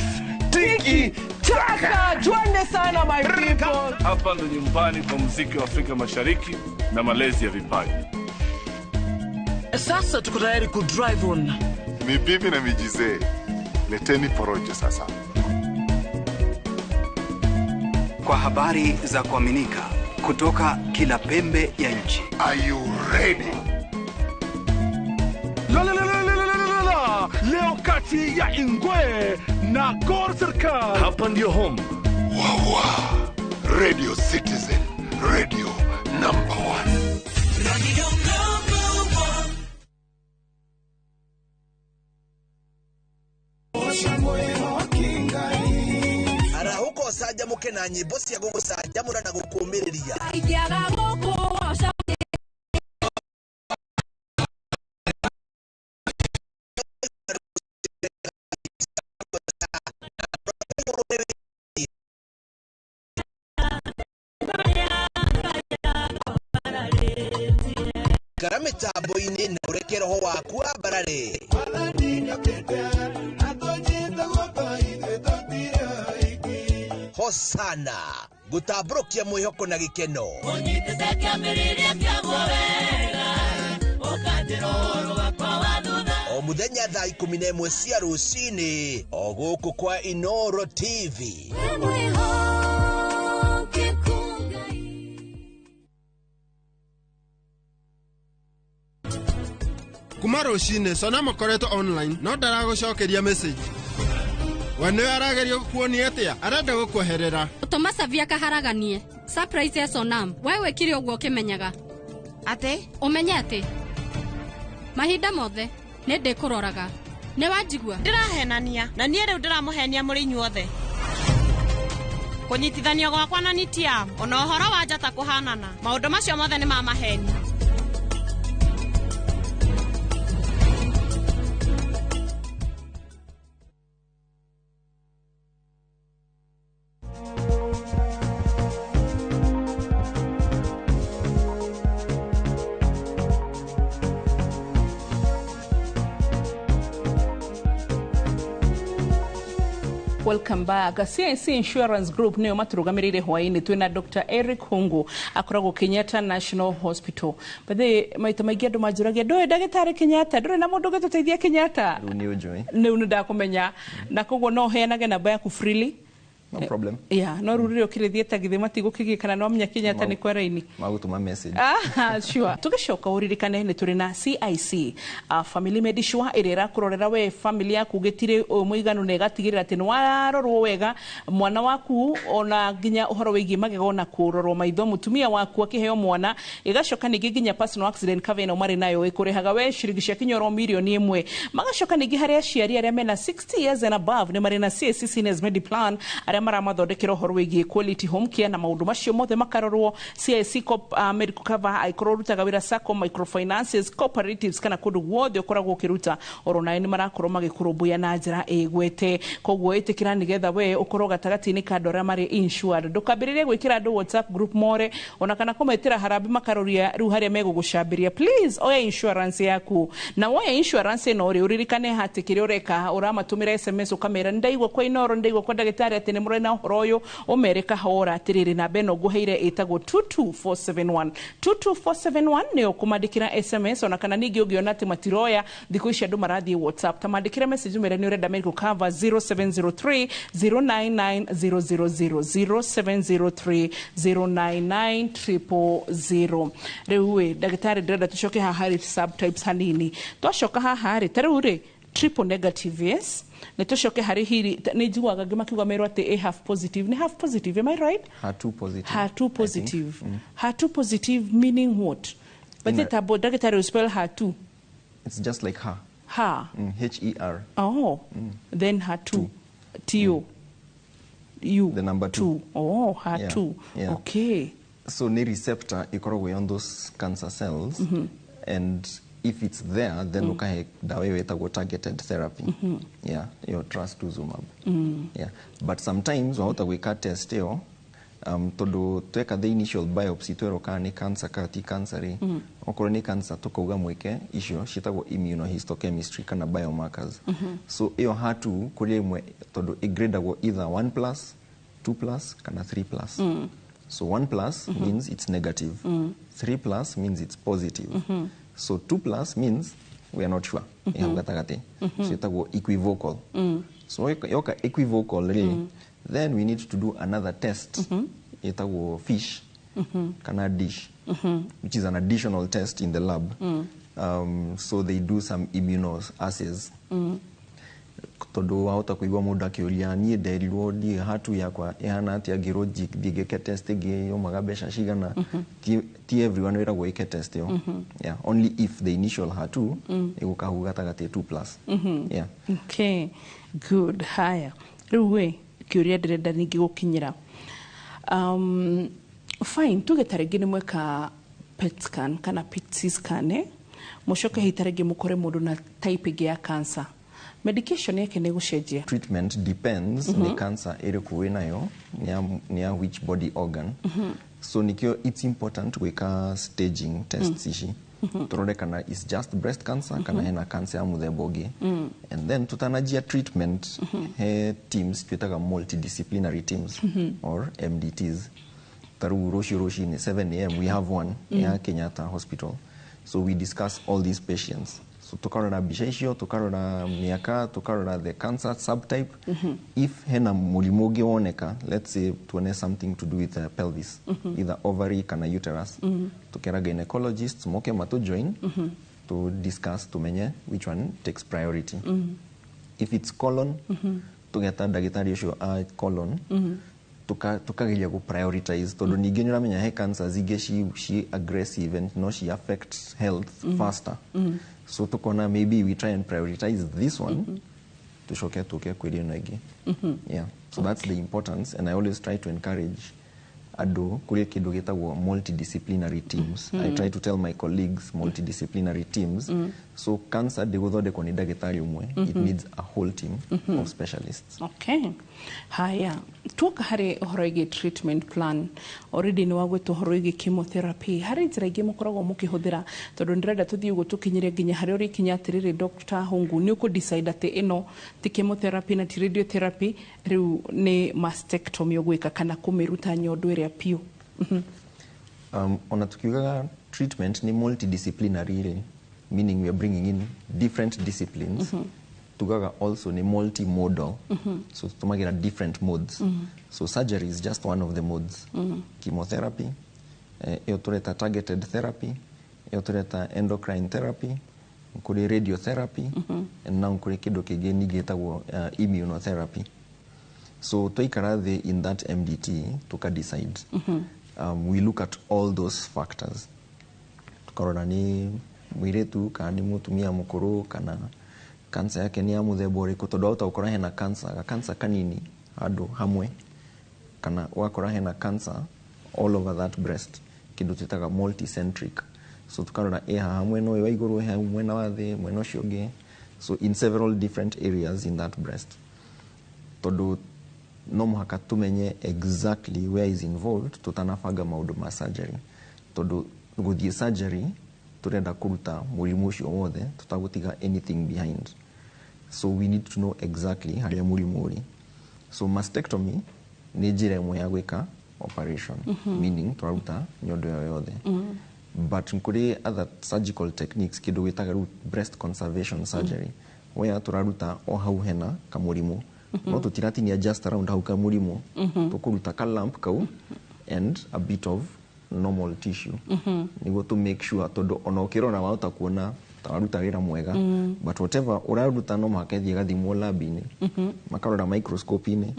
tiki taka, twende sana my people. Hapa ndo nyumbani kwa muziki wa Afrika Mashariki na malezi ya vipaji. Sasa tuko tayari ku drive on. Ni bibi na mijizee, leteni porojo sasa. Kwa habari za kuaminika kutoka kila pembe ya nchi. Are you ready? La la la la la la la la. Leo kati ya Ingwe na Gor Serikal. Hapa ndio home. Wawa. Radio Citizen, radio number 1. Radio number 1. Arahũka ũcanjamũke na nyĩmbo cia gũgũcanjamũra na gũkũũmĩrĩria. Ingĩaga gũkũgoca. Ikara mĩtambo-inĩ na ũreke roho waku wambarare. Hosana gũtambũrũkia mwĩhoko na gĩkeno. Ũnyitĩte kĩambĩrĩria kĩaguo wega, ũkanjĩra ũhoro wakwa wa thutha. O mũthenya thaa 11 cia rũcinĩ o gũkũ kwa Inoro TV. Wĩ mwĩhokeku Ngai. Kuma rũcinĩ Sona makoretwo online no ndaragũcokeria message. We nĩwe arageria gũkuonia atĩa? Arenda gũkweherera. Tũma Savia kaharaganie. Surprise ya Sonam. We wĩkire ũguo ũkĩmenyaga. Atĩ? Ũmenye atĩ. Mahinda mothe nĩ ndĩkũroraga. Nĩ wanjigua? Ndĩrahenania na niĩ rĩu ndĩramũhenia mũrĩ inyuothe. Kũnyitithanio gwakwa na Nitiam ona ũhoro wa njata kũhanana maũndũ macio mothe nĩ ma maheni. Welcome back. CIC Insurance Group nĩo matũrũgamĩrĩire hwaĩ-inĩ. Twĩna Dr. Eric Hungu akoragwo Kenyatta National Hospital. Bathe maita maingĩ andũ manjũragia ndũĩ ndagĩtarĩ Kenyatta, ndũrĩ na mũndũ ũngĩtũteithia Kenyatta. Rĩu nĩ ũnjũĩ. Rĩu nĩ ndakũmenya na koguo no ũheanage namba yaku freely. No problem. Yeah, no rĩu rĩrĩa ũkĩrĩthiĩ ta githĩ matigũkĩgĩa kana no amenya Kenyatta nĩ kwa raini. Magũtũma message. Ah, sure. Tũgĩcoka ũririkane nĩ tũrĩ na CIC Family Medisure ĩrĩa ĩrakũrorera we family yaku gĩtirĩ mũiganu na ĩgatigĩrĩra atĩ nĩ warorwo wega mwana waku ona nginya ũhoro wĩgiĩ magego na kũrorwo maitho mũtumia waku akĩheo mwana ĩgacoka ningĩ nginya personal accident cover ĩno marĩ nayo ĩkũrĩhaga we ciringi cia kinyoro mirioni 1. Magacoka ningĩ harĩ aciari arĩa mena 60 years and above nĩ marĩ na CIC Seniors Mediplan arĩa maramathondekera ũhoro wĩgiĩ quality home care na maũndũ macio mothe makarorwo. CIC Medical Cover aikorwo ũrutaga wĩra SACCO, microfinances, cooperatives kana kũndũ guothe ũkoragwo ũkĩruta oro nawe nĩ marakorwo magĩkũrũmbũiya na njĩra ĩgwete. Koguo ĩtĩkĩra nĩgetha we ũkorwo gatagatĩ-inĩ ka andũ arĩa marĩ insured. Ndũkambĩrĩrie gwĩkĩra andũ WhatsApp group more ona kana kũmetĩra harambĩ makaroria rĩu harĩa megũgũcambĩria. Please oya insurance yaku na woya insurance ĩno rĩ ũririkane atĩ kĩrĩa ũreka ũramatũmĩra SMS ũkamera nĩndaigua kwa Inooro nĩndaigua kwa ndagĩtarĩ atĩ nĩ mũrĩ na ũhoro ũyũ ũmere kahora atĩrĩrĩ namba ĩno ngũheire ĩtagwo 22471 22471 nĩyo kũmandĩkĩra SMS ona kana ningĩ ũngĩona atĩ matiroya thikũ ici andũ marathiĩ WhatsApp ta mandĩkĩre message ũmere nĩ ũrenda medical cover 0703 099 000 0703 099 000. Rĩu ĩ ndagĩtarĩ ndĩrenda tũcoke haha harĩ subtypes hanini. Twacoka haha rĩ ta rĩu rĩ triple negative, yes, nĩ tũcoke harĩ hiri nĩ njiguaga angĩ makiuga merwo atĩ a half positive nĩ half positive, am I right? HER2 positive. HER2 positive. HER2 positive meaning what? But the tabo ndagĩtarĩ will spell HER2. It's just like her. Her. H E R. Oh. Then HER2. T O. U. The number 2. Oh, HER2. Yeah. Okay. So nĩ receptor ĩkoragwo on those cancer cells and if it's there then ukahe dawa ĩyo ĩtagwo targeted therapy. Yeah, iyo trastuzumab. Yeah, but sometimes wahota gwĩka test ĩyo tondũ tweka the initial biopsy twerwo kana nĩ cancer kana ti cancer rĩ okorwo nĩ cancer tũkauga mwĩke icio ciĩtagwo immunohistochemistry kana biomarkers. So ĩyo HER2 kũrĩ ĩmwe tondũ ĩgradagwo either 1 plus, 2 plus kana 3 plus. So 1 plus means it's negative. 3 plus means it's positive. So 2 plus means we are not sure. Ĩ hau gatagatĩ. So ĩtagwo equivocal. So yoka equivocal rĩ, then we need to do another test ĩtagwo FISH kana DISH, which is an additional test in the lab. So they do some immunoassays tondũ wahota kũigua mũndũ akĩũria niĩ nderirwo ndiĩ HER2 yakwa ĩhana atĩa ngĩrwo thiĩ ngĩke test ĩngĩ yaumaga mbeca cigana. Ti everyone wĩragwo ĩke test ĩyo. Yeah, only if the initial HER2 ĩgũka hau gatagatĩ 2 plus. Yeah. Okay, good. Haya, rĩu we kĩũria ndĩrenda ningĩ gũkinyĩra fine tuge ta rĩngĩ nĩ mweka PET scan kana PET scan, mũcoke hihi ta rĩngĩ mũkore mũndũ na type ĩngĩ ya cancer, medication yake nĩ gũcenjia? Treatment depends nĩ cancer ĩrĩkũ wĩnayo, nĩ ya which body organ. So nikio it's important gwĩka staging tests ici tũrore kana is just breast cancer kana hena cancer ya mũthemba ũngĩ. And then tutanajia treatment he teams twĩtaga multidisciplinary teams or MDTs. Ta rĩu rũciũ rũcinĩ 7 a.m. we have one ya Kenyatta Hospital, so we discuss all these patients. So tukarora mbica icio, tukarora mĩaka, tukarora the cancer subtype. If hena mũrimũ ũngĩ woneka, let's say tuone something to do with the pelvis, either ovary kana uterus, tukera gynecologists moke matu join to discuss tumenye which one takes priority. If it's colon, Tũgeta ndagĩtarĩ ũcio a colon, tukageria gu prioritize, tondu ningĩ nĩ ũramenya he cancers ingĩ ci aggressive and no ci affect health faster. So tukona maybe we try and prioritize this one, tucoke tuke kwĩ ĩno ĩngĩ. Yeah, so that's the importance, and I always try to encourage andũ kũrĩ kĩndũ gĩtagwo multidisciplinary teams. I try to tell my colleagues multidisciplinary teams. So cancer ndĩgũthondekwo nĩ ndagĩtarĩ ũmwe. It needs a whole team of specialists. Okay, haya, tuoka harĩ ũhoro wĩgiĩ treatment plan, already nĩ wagwĩta ũhoro wĩgiĩ chemotherapy. Harĩ njĩra ingĩ mũkoragwo mũkĩhũthĩra? Tondũ ndĩrenda tũthiĩ ũguo tũkinyĩre nginya harĩa ũrĩkinya atĩrĩrĩ, Dr. Hungu, nĩ ũkũ decide atĩ ĩno ti chemotherapy na ti radiotherapy, rĩu nĩ mastectomy ũgwĩka kana kũmĩruta nyondo ĩrĩa piũ. Ona tukiugaga treatment ni multidisciplinary rĩ, meaning we are bringing in different disciplines. Tugaga also ni multimodal. So tumagira different modes. So surgery is just one of the modes. Chemotherapy, ĩyo tũreta targeted therapy, ĩyo tũreta endocrine therapy, kũrĩ radiotherapy, and now kũrĩ kĩndũ kĩngĩ ningĩ gĩtagwo immunotherapy. So twaikara thĩ in that MDT, tuka decide. We look at all those factors, tukarora nĩ mũirĩtu kana nĩ mũtumia mũkũrũ, kana cancer yake nĩ ya mũthemba ũrĩkũ, tondũ wahota gũkora hena cancer, ga cancer kanini handũ hamwe, kana ũgakora hena cancer all over that breast, kĩndũ twĩtaga multicentric. So tukarora ĩ haha mwena ũyũ wa igũrũ, ĩ mwena wa thĩ, mwena ũcio ũngĩ, so in several different areas in that breast, tondũ no mũhaka tumenye exactly where is involved tũtanabanga maũndũ ma surgery, tondũ gũthiĩ surgery tũrenda kũruta mũrimũ ũcio wothe tũtagũtiga anything behind. So we need to know exactly harĩa mũrimũ ũrĩ. So mastectomy nĩ njĩra ĩmwe ya gwĩka operation, meaning tũraruta nyondo ĩyo yothe. But kũrĩ other surgical techniques, kĩndũ gĩtaga rĩu breast conservation surgery, where tũraruta o hau hena kamũrimũ, no tũtiratinia just around hau kamũrimũ. Tũkũruta ka lump kau and a bit of normal tissue, nĩguo to make sure, tondũ ona ũkĩrora wahota kuona ta waruta wĩra mwega, but whatever ũraruta no mũhaka ĩthiĩ ĩgathimwo lab-inĩ, makarora microscope-inĩ,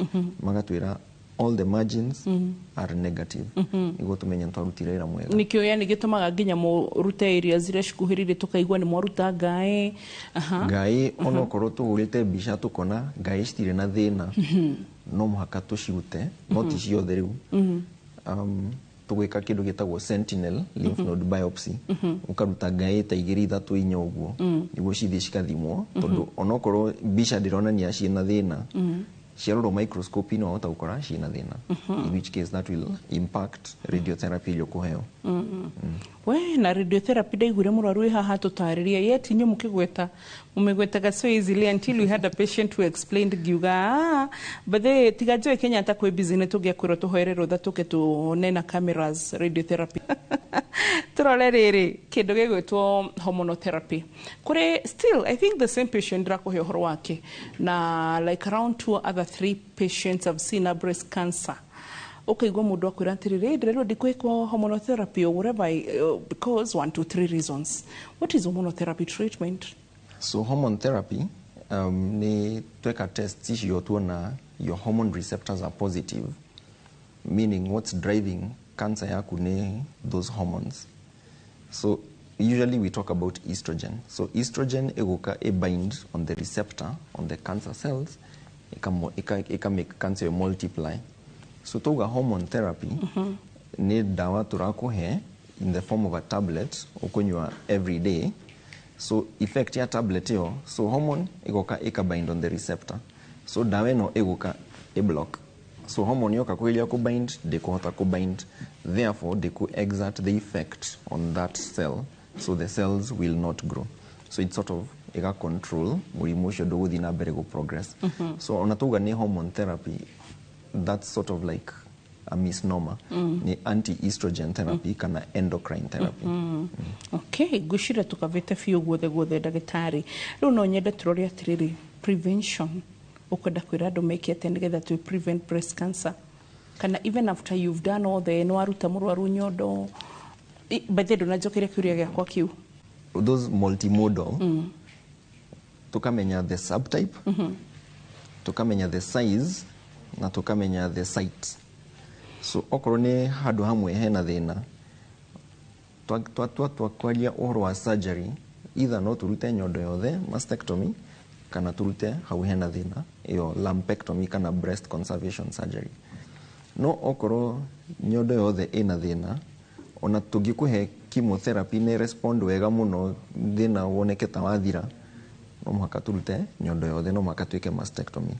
magatwĩra all the margins are negative, nĩguo tũmenye nĩ twarutire wĩra mwega. Nĩkĩo yani gĩtũmaga nginya mũrute areas iria cikuhĩrĩirie, tũkaigua nĩ mwaruta ngaĩ. Aha. Ngai, onokorwo tũhũrĩte mbica tũkona ngai citirĩ na thĩna, no mũhaka tũcirute, no ti ciothe rĩu. Tũgwĩka kĩndũ gĩtagwo sentinel lymph node biopsy, ũkaruta ngaĩ ta igĩrĩ, ithatũ, inya ũguo, nĩguo cithiĩ cikathimwo, tondũ onokorwo mbica ndĩronania ciĩna thĩna, ciarorwo microscope no wahota gũkora ciĩna thĩna, in which case that will impact radiotherapy ĩrĩa ũkũheo. We na radiotherapy, ndaiguire mũrwaru wĩ haha tũtarĩria yet inyuĩ mũkĩgweta mũmĩgwetaga so easily until we had a patient who explained, ngiuga, "Ah, but they tiga njoe Kenyatta kwĩ busy, nĩ tũngĩakwĩrwo tũhoere rũtha tũke tuone na cameras radiotherapy." Tũrore rĩrĩ kĩndũ gĩgwĩtwo hormonotherapy. Kũrĩ still, I think the same patient ndĩrakũhe ũhoro wake na like around two other three patients have seen a breast cancer, ukaigua mundu akwira atiriri, "Ndĩrerwo ndikwĩkwo hormonotherapy or whatever, because one, two, three reasons." What is hormonotherapy treatment? So hormone therapy, nĩ tweka test icio tuona your hormone receptors are positive, meaning what's driving cancer yaku nĩ those hormones. So usually we talk about estrogen. So estrogen ĩgũka ĩ bind on the receptor on the cancer cells, ĩka make cancer ĩyo multiply. So tuga hormone therapy nĩ ndawa tũrakũhe in the form of a tablet ũkũnyua every day. So effect ya tablet ĩyo, so hormone ĩgoka ĩka bind on the receptor, so ndawa ĩno ĩgũka ĩblock. So hormone yoka kũgeria kũbind, ndĩkũhota kũbind, therefore ndĩkũ exert the effect on that cell, so the cells will not grow. So it's sort of ĩga control mũrimũ ũcio ndũgũthiĩ na mbere gũ progress. So ona tuga nĩ hormone therapy, that's sort of like a misnomer. Ni anti-estrogen therapy kana endocrine therapy. Okay, ngwĩciria tũkavĩte biũ guothe guothe. Ndagĩtarĩ, rĩu no nyende tũrore atĩrĩrĩ, prevention. Ũkwenda kwĩra andũ meke atĩa nĩgetha to prevent breast cancer, kana even after you've done all the nĩ waruta mũrwaru nyondo? By the way, ndũnanjokeria kĩũria gĩakwa kĩu. Those multimodal, tukamenya the subtype, Tũkamenya the size na tũkamenya the site. So okorwo nĩ handũ hamwe hena thĩna, twakwaria ũhoro wa surgery, either no tũrute nyondo yothe, mastectomy, kana tũrute hau hena thĩna, ĩyo lumpectomy kana breast conservation surgery. No okorwo nyondo yothe ĩna thĩna, ona tũngĩkũhe chemotherapy nĩ respond wega mũno, thĩna woneke ta wathira, no mũhaka tũrute nyondo yothe, no mũhaka twĩke mastectomy.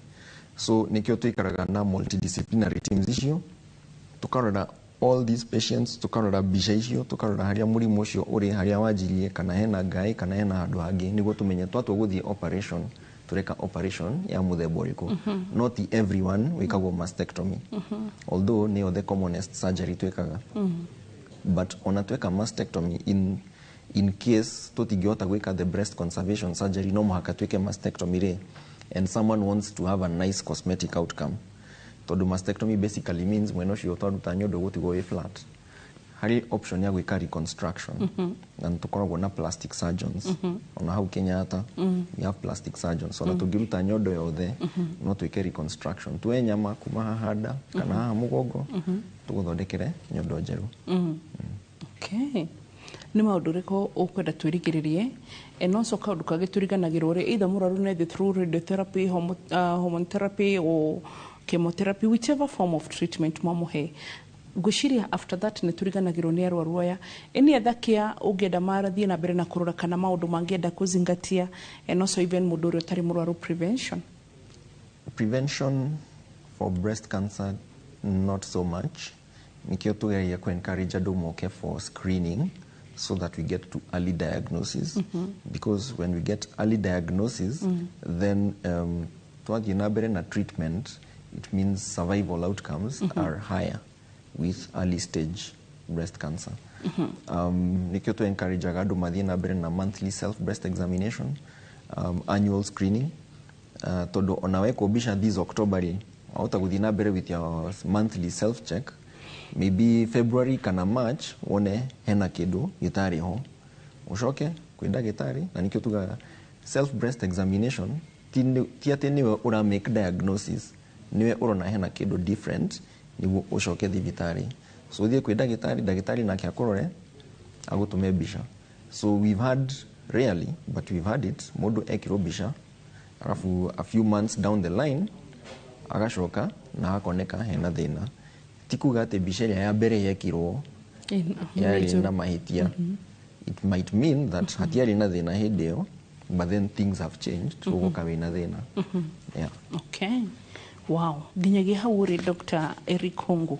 So nĩkĩo tũikaraga na multidisciplinary teams icio, tũkarora all these patients, tũkarora mbica icio, tũkarora harĩa mũrimũ ũcio ũrĩ, harĩa wanjirie, kana hena ngaĩ, kana hena handũ hangĩ, nĩguo tũmenye twatua gũthiĩ operation, tũreka operation ya mũthemba ũrĩkũ. Not everyone wĩkagwo mastectomy, although nĩyo the commonest surgery twĩkaga. But ona tweka mastectomy, in case tũtingĩhota gwĩka the breast conservation surgery, no mũhaka twĩke mastectomy rĩ, and someone wants to have a nice cosmetic outcome, tondũ mastectomy basically means mwena ũcio twaruta nyondo gũtigwo wĩ flat, harĩ option ya gwĩka reconstruction. Na nĩ tũkoragwo na plastic surgeons. Ona hau Kenyatta we have plastic surgeons. Ona tũngĩruta nyondo yothe, no twĩke reconstruction, tuoe nyama kuma haha nda kana haha mũgongo, tũgũthondekere nyondo njerũ. Okay. Nĩ maũndũ ũrĩkũ ũkwenda twĩrigĩrĩrie? And also kaũndũ kangĩ tũriganagĩrwo rĩ, either mũrwaru nĩ through radiotherapy, hormone therapy or chemotherapy, whichever form of treatment mwamũhe, ngwĩciria after that nĩ tũriganagĩrwo nĩ arwaru aya. Any other care ũngĩenda marathiĩ na mbere na kũrora, kana maũndũ mangĩenda kũzingatia, and also even mũndũ ũrĩa ũtarĩ mũrwaru, prevention? Prevention for breast cancer, not so much. Nikio tugeragia ku encourage andũ moke for screening so that we get to early diagnosis, because when we get early diagnosis, then twathiĩ na mbere na treatment, it means survival outcomes are higher with early stage breast cancer. Nikio tu encourage andũ mathiĩ na mbere na monthly self breast examination, annual screening, tondũ ona wekwo mbica this October rĩ, wahota gũthiĩ na mbere with your monthly self check, maybe February kana March wone hena kĩndũ gĩtarĩ ho, ũcoke kwĩ ndagĩtarĩ. Na nikĩo tugaga self breast examination ti atĩ nĩwe ũra make diagnosis, nĩwe ũrona hena kĩndũ different nĩguo ũcoke thibitarĩ. So ũthiĩ kwĩ ndagĩtarĩ, ndagĩtarĩ nake akũrore, agũtũme mbica. So we've had, rarely but we've had it, mũndũ ekĩrwo mbica, alafu a few months down the line agacoka na hakoneka hena thĩna. Ti kuga atĩ mbica ĩrĩa ya mbere yekirwo yarĩ na mahĩtia. It might mean that hatiarĩ na thĩna hĩndĩ ĩyo, but then things have changed, so ũgoka wĩna thĩna. Yeah. Okay. Wow. Nginyagia hau rĩ, Dr. Eric Hongo,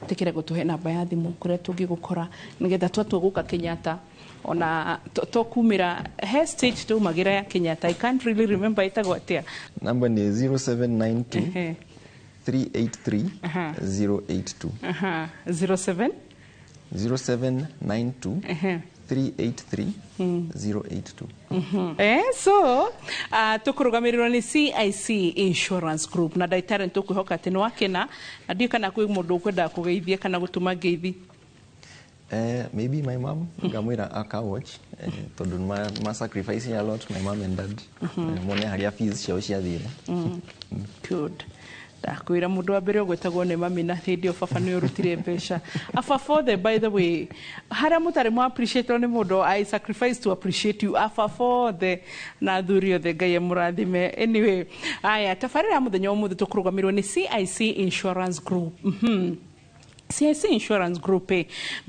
tikire gũtũhe namba ya thimũ kũrĩa tũngĩgũkora nĩgetha twatua gũka Kenyatta, ona to kumĩra he stage tũmagĩra ya Kenyatta. I can't really remember ĩtagwo atĩa. Namba nĩ 0792 383 082. 07 0792 383 082. So tũkũrũgamĩrĩrwo nĩ CIC Insurance Group na ndagĩtarĩ nĩ tũkwĩhoka atĩ nĩ wakena, na ndiũĩ kana kwĩ mũndũ ũkwenda kũgeithia kana gũtũma ngeithi. Maybe my mom, ngamwĩra aka watch, tondũ ma sacrifice a lot, my mom and dad. Mone harĩa fees ciao ciathire. Good. Ndakwĩra mũndũ wa mbere ũgwĩtagwo nĩ mami, na hĩndĩ ĩyo baba nĩ ũrutire mbeca. Ababa othe, by the way, harĩa mũtarĩ mwa appreciate nĩ mũndũ, I sacrifice to appreciate you. Ababa othe na athuri othe, Ngai amũrathime. Anyway, aya tabarĩra ya mũthenya wa ũmũthĩ tũkũrũgamĩrĩrwo nĩ CIC Insurance Group. CIC Insurance Group,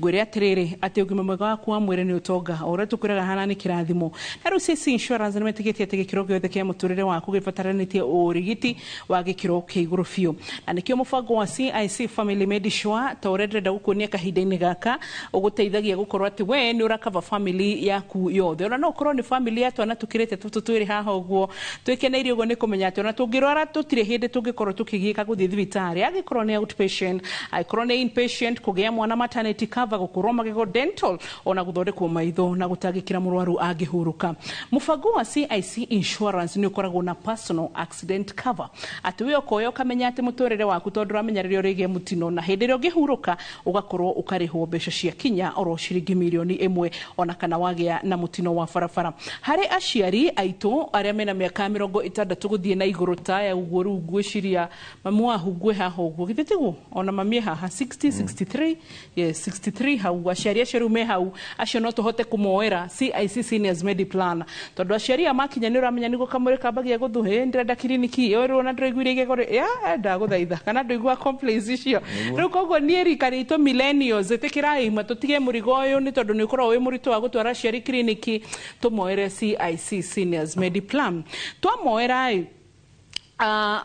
ngwĩre atĩrĩrĩ atĩ ũgima mwega waku wa mwĩrĩ nĩ ũtonga, o ũrĩa tũkwĩraga hana nĩ kĩrathimo. Na rĩu CIC Insurance nĩ metĩkĩtie atĩ gĩkĩro gĩothe kĩa mũtũrĩre waku gĩbataranĩtie ũrigiti wa gĩkĩro kĩa igũrũ biũ, na nĩkĩo mũbango wa CIC Family Medisure, ta ũrĩa ndĩrenda gũkuonia kahinda-inĩ gaka, ũgũteithagia gũkorwo atĩ we nĩ ũrakava family yaku yothe. Ona no ũkorwo nĩ family ya twana tũkĩrĩte tũtũ twĩrĩ haha ũguo twĩkeneirie ũguo, nĩ kũmenya atĩ ona tũngĩrwara tũtirĩ hĩndĩ tũngĩkorwo tũkĩgiĩka gũthiĩ thibitarĩ, angĩkorwo nĩ outpatient, angĩkorwo nĩ inpatient, kũgĩa mwana maternity cover, gũkũrwo magego, dental, ona gũthondekwo maitho na gũtangĩkĩra mũrwaru angĩhurũka. Mũbango wa CIC Insurance nĩ ũkoragwo na personal accident cover, atĩ we ũkoya ũkamenya atĩ mũtũrĩre waku, tondũ ũramenya rĩrĩa ũrĩgĩa mũtino na hĩndĩ ĩrĩa ũngĩhurũka, ũgakorwo ũkarĩhwo mbeca cia kinya oro ciringi mirioni 1, ona kana wagĩa na mũtino wa barabara. Harĩ aciari aitũ arĩa mena mĩaka 60 gũthiĩ na igũrũ taya ũguo, rĩu ngwĩciria mamu wahu ngwĩ haha ũguo, githĩ tiguo? Ona mami e haha 60, 63, yes, 63 hau. Aciari acio rĩu me hau, acio no tũhote kũmoera CIC Seniors Mediplan, tondũ aciari aya makinya nĩ ũramenya nĩguo kamũrĩ kambagia gũthũhĩ, ndĩrenda kiriniki ĩyo rĩu, ona ndĩraiguire igego ya ndagũthaitha kana ndũigua complaints icio. Rĩu koguo niĩ rika ritũ millennials, ĩtĩkĩrai ma tũtige mũrigo ũyũ, nĩ tondũ nĩ ũkoragwo wĩ mũritũ wa gũtwara aciari kiriniki. Tũmoere CIC Seniors Mediplan. Twamoera ĩ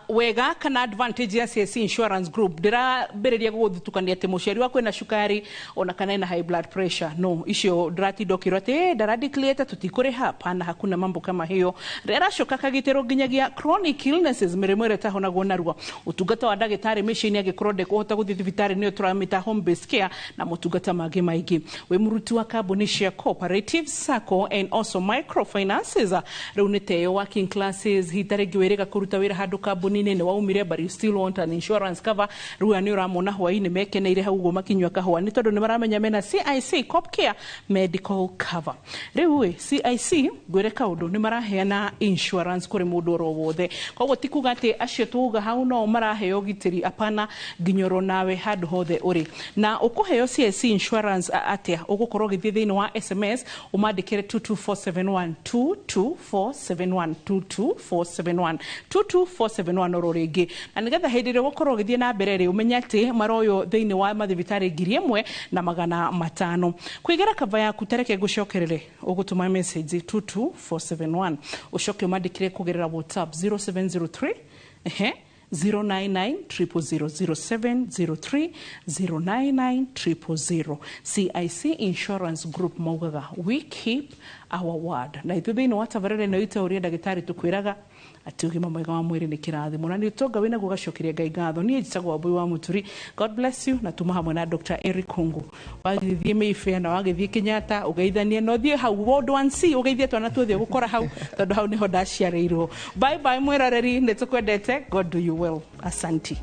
wega kana advantage ya CIC Insurance Group, ndĩrambĩrĩria gũgũthutũkania atĩ mũciari waku ena cukari ona kana ena high blood pressure, no icio ndĩratinda ũkĩrwo atĩ ndaradeclare tũtikũrĩha. Hapana, hakuna mambo kama hiyo. Rĩracoka kagitĩrwo nginyagia chronic illnesses, mĩrimũ ĩrĩa ĩtahonagwo narua, ũtungata wa ndagĩtarĩ mĩciĩ-inĩ angĩkorwo ndekũhota gũthiĩ thibitarĩ, nĩyo tũramĩta home based care, na motungata mangĩ maingĩ. Wĩ mũruti wa kambuni cia cooperative, sacco and also microfinances, rĩu nĩ teyo working classes, hihi ta rĩngĩ wĩrĩga kũruta wĩra handũ kambuni-inĩ, nĩ waumire, but you still want an insurance cover. Rĩu aya nĩ ũramona hwaĩ-inĩ mekeneire hau ũguo makinyua kahũa, nĩ tondũ nĩ maramenya mena CIC Copcare medical cover. Rĩu ĩ CIC, ngwĩre kaũndũ, nĩ maraheana insurance kũrĩ mũndũ oro wothe, koguo ti kuga atĩ acio tuuga hau no maraheo ũgitĩri, apana, nginya oro nawe handũ hothe ũrĩ. Na ũkũheo CIC Insurance atĩa? Ũgũkorwo ũgĩthiĩ thĩinĩ wa SMS, ũmandĩkĩre 22471, 22471, 22471, 22471 oro rĩngĩ, na nĩgetha hĩndĩ ĩrĩa ũgũkorwo ũgĩthiĩ na mbere rĩ, ũmenye atĩ maroywo thĩinĩ wa mathibitarĩ 1500. Kũigĩra kava yaku, tareke ngũcokerere, ũgũtũma message 22471, ũcoke ũmandĩkĩre kũgerera WhatsApp 0703 099 000, 0703 099 000. CIC Insurance Group maugaga, "We keep our word." Na ithuĩ thĩinĩ wa tabarĩra ĩno itũ ũrĩa ndagĩtarĩ tũkwĩraga atĩ ũgima mwega wa mwĩrĩ nĩ kĩrathimo, na nĩ ũtonga wĩnaguo gacokeria Ngai ngatho. Niĩ njĩtagwo Wambui wa Mũturi. God bless you. Na tuma hamwe na Dr. Eric Kungu. Wagĩthiĩ Mayfair na wagĩthiĩ Kenyatta, ũgeithanie na ũthiĩ hau Ward 1C, ũgeithie twana tuothe ũgũkora hau, tondũ hau nĩho ndaciarĩirwo. Bye bye, mwĩroreri, nĩ tũkwendete. God do you well. Asanti.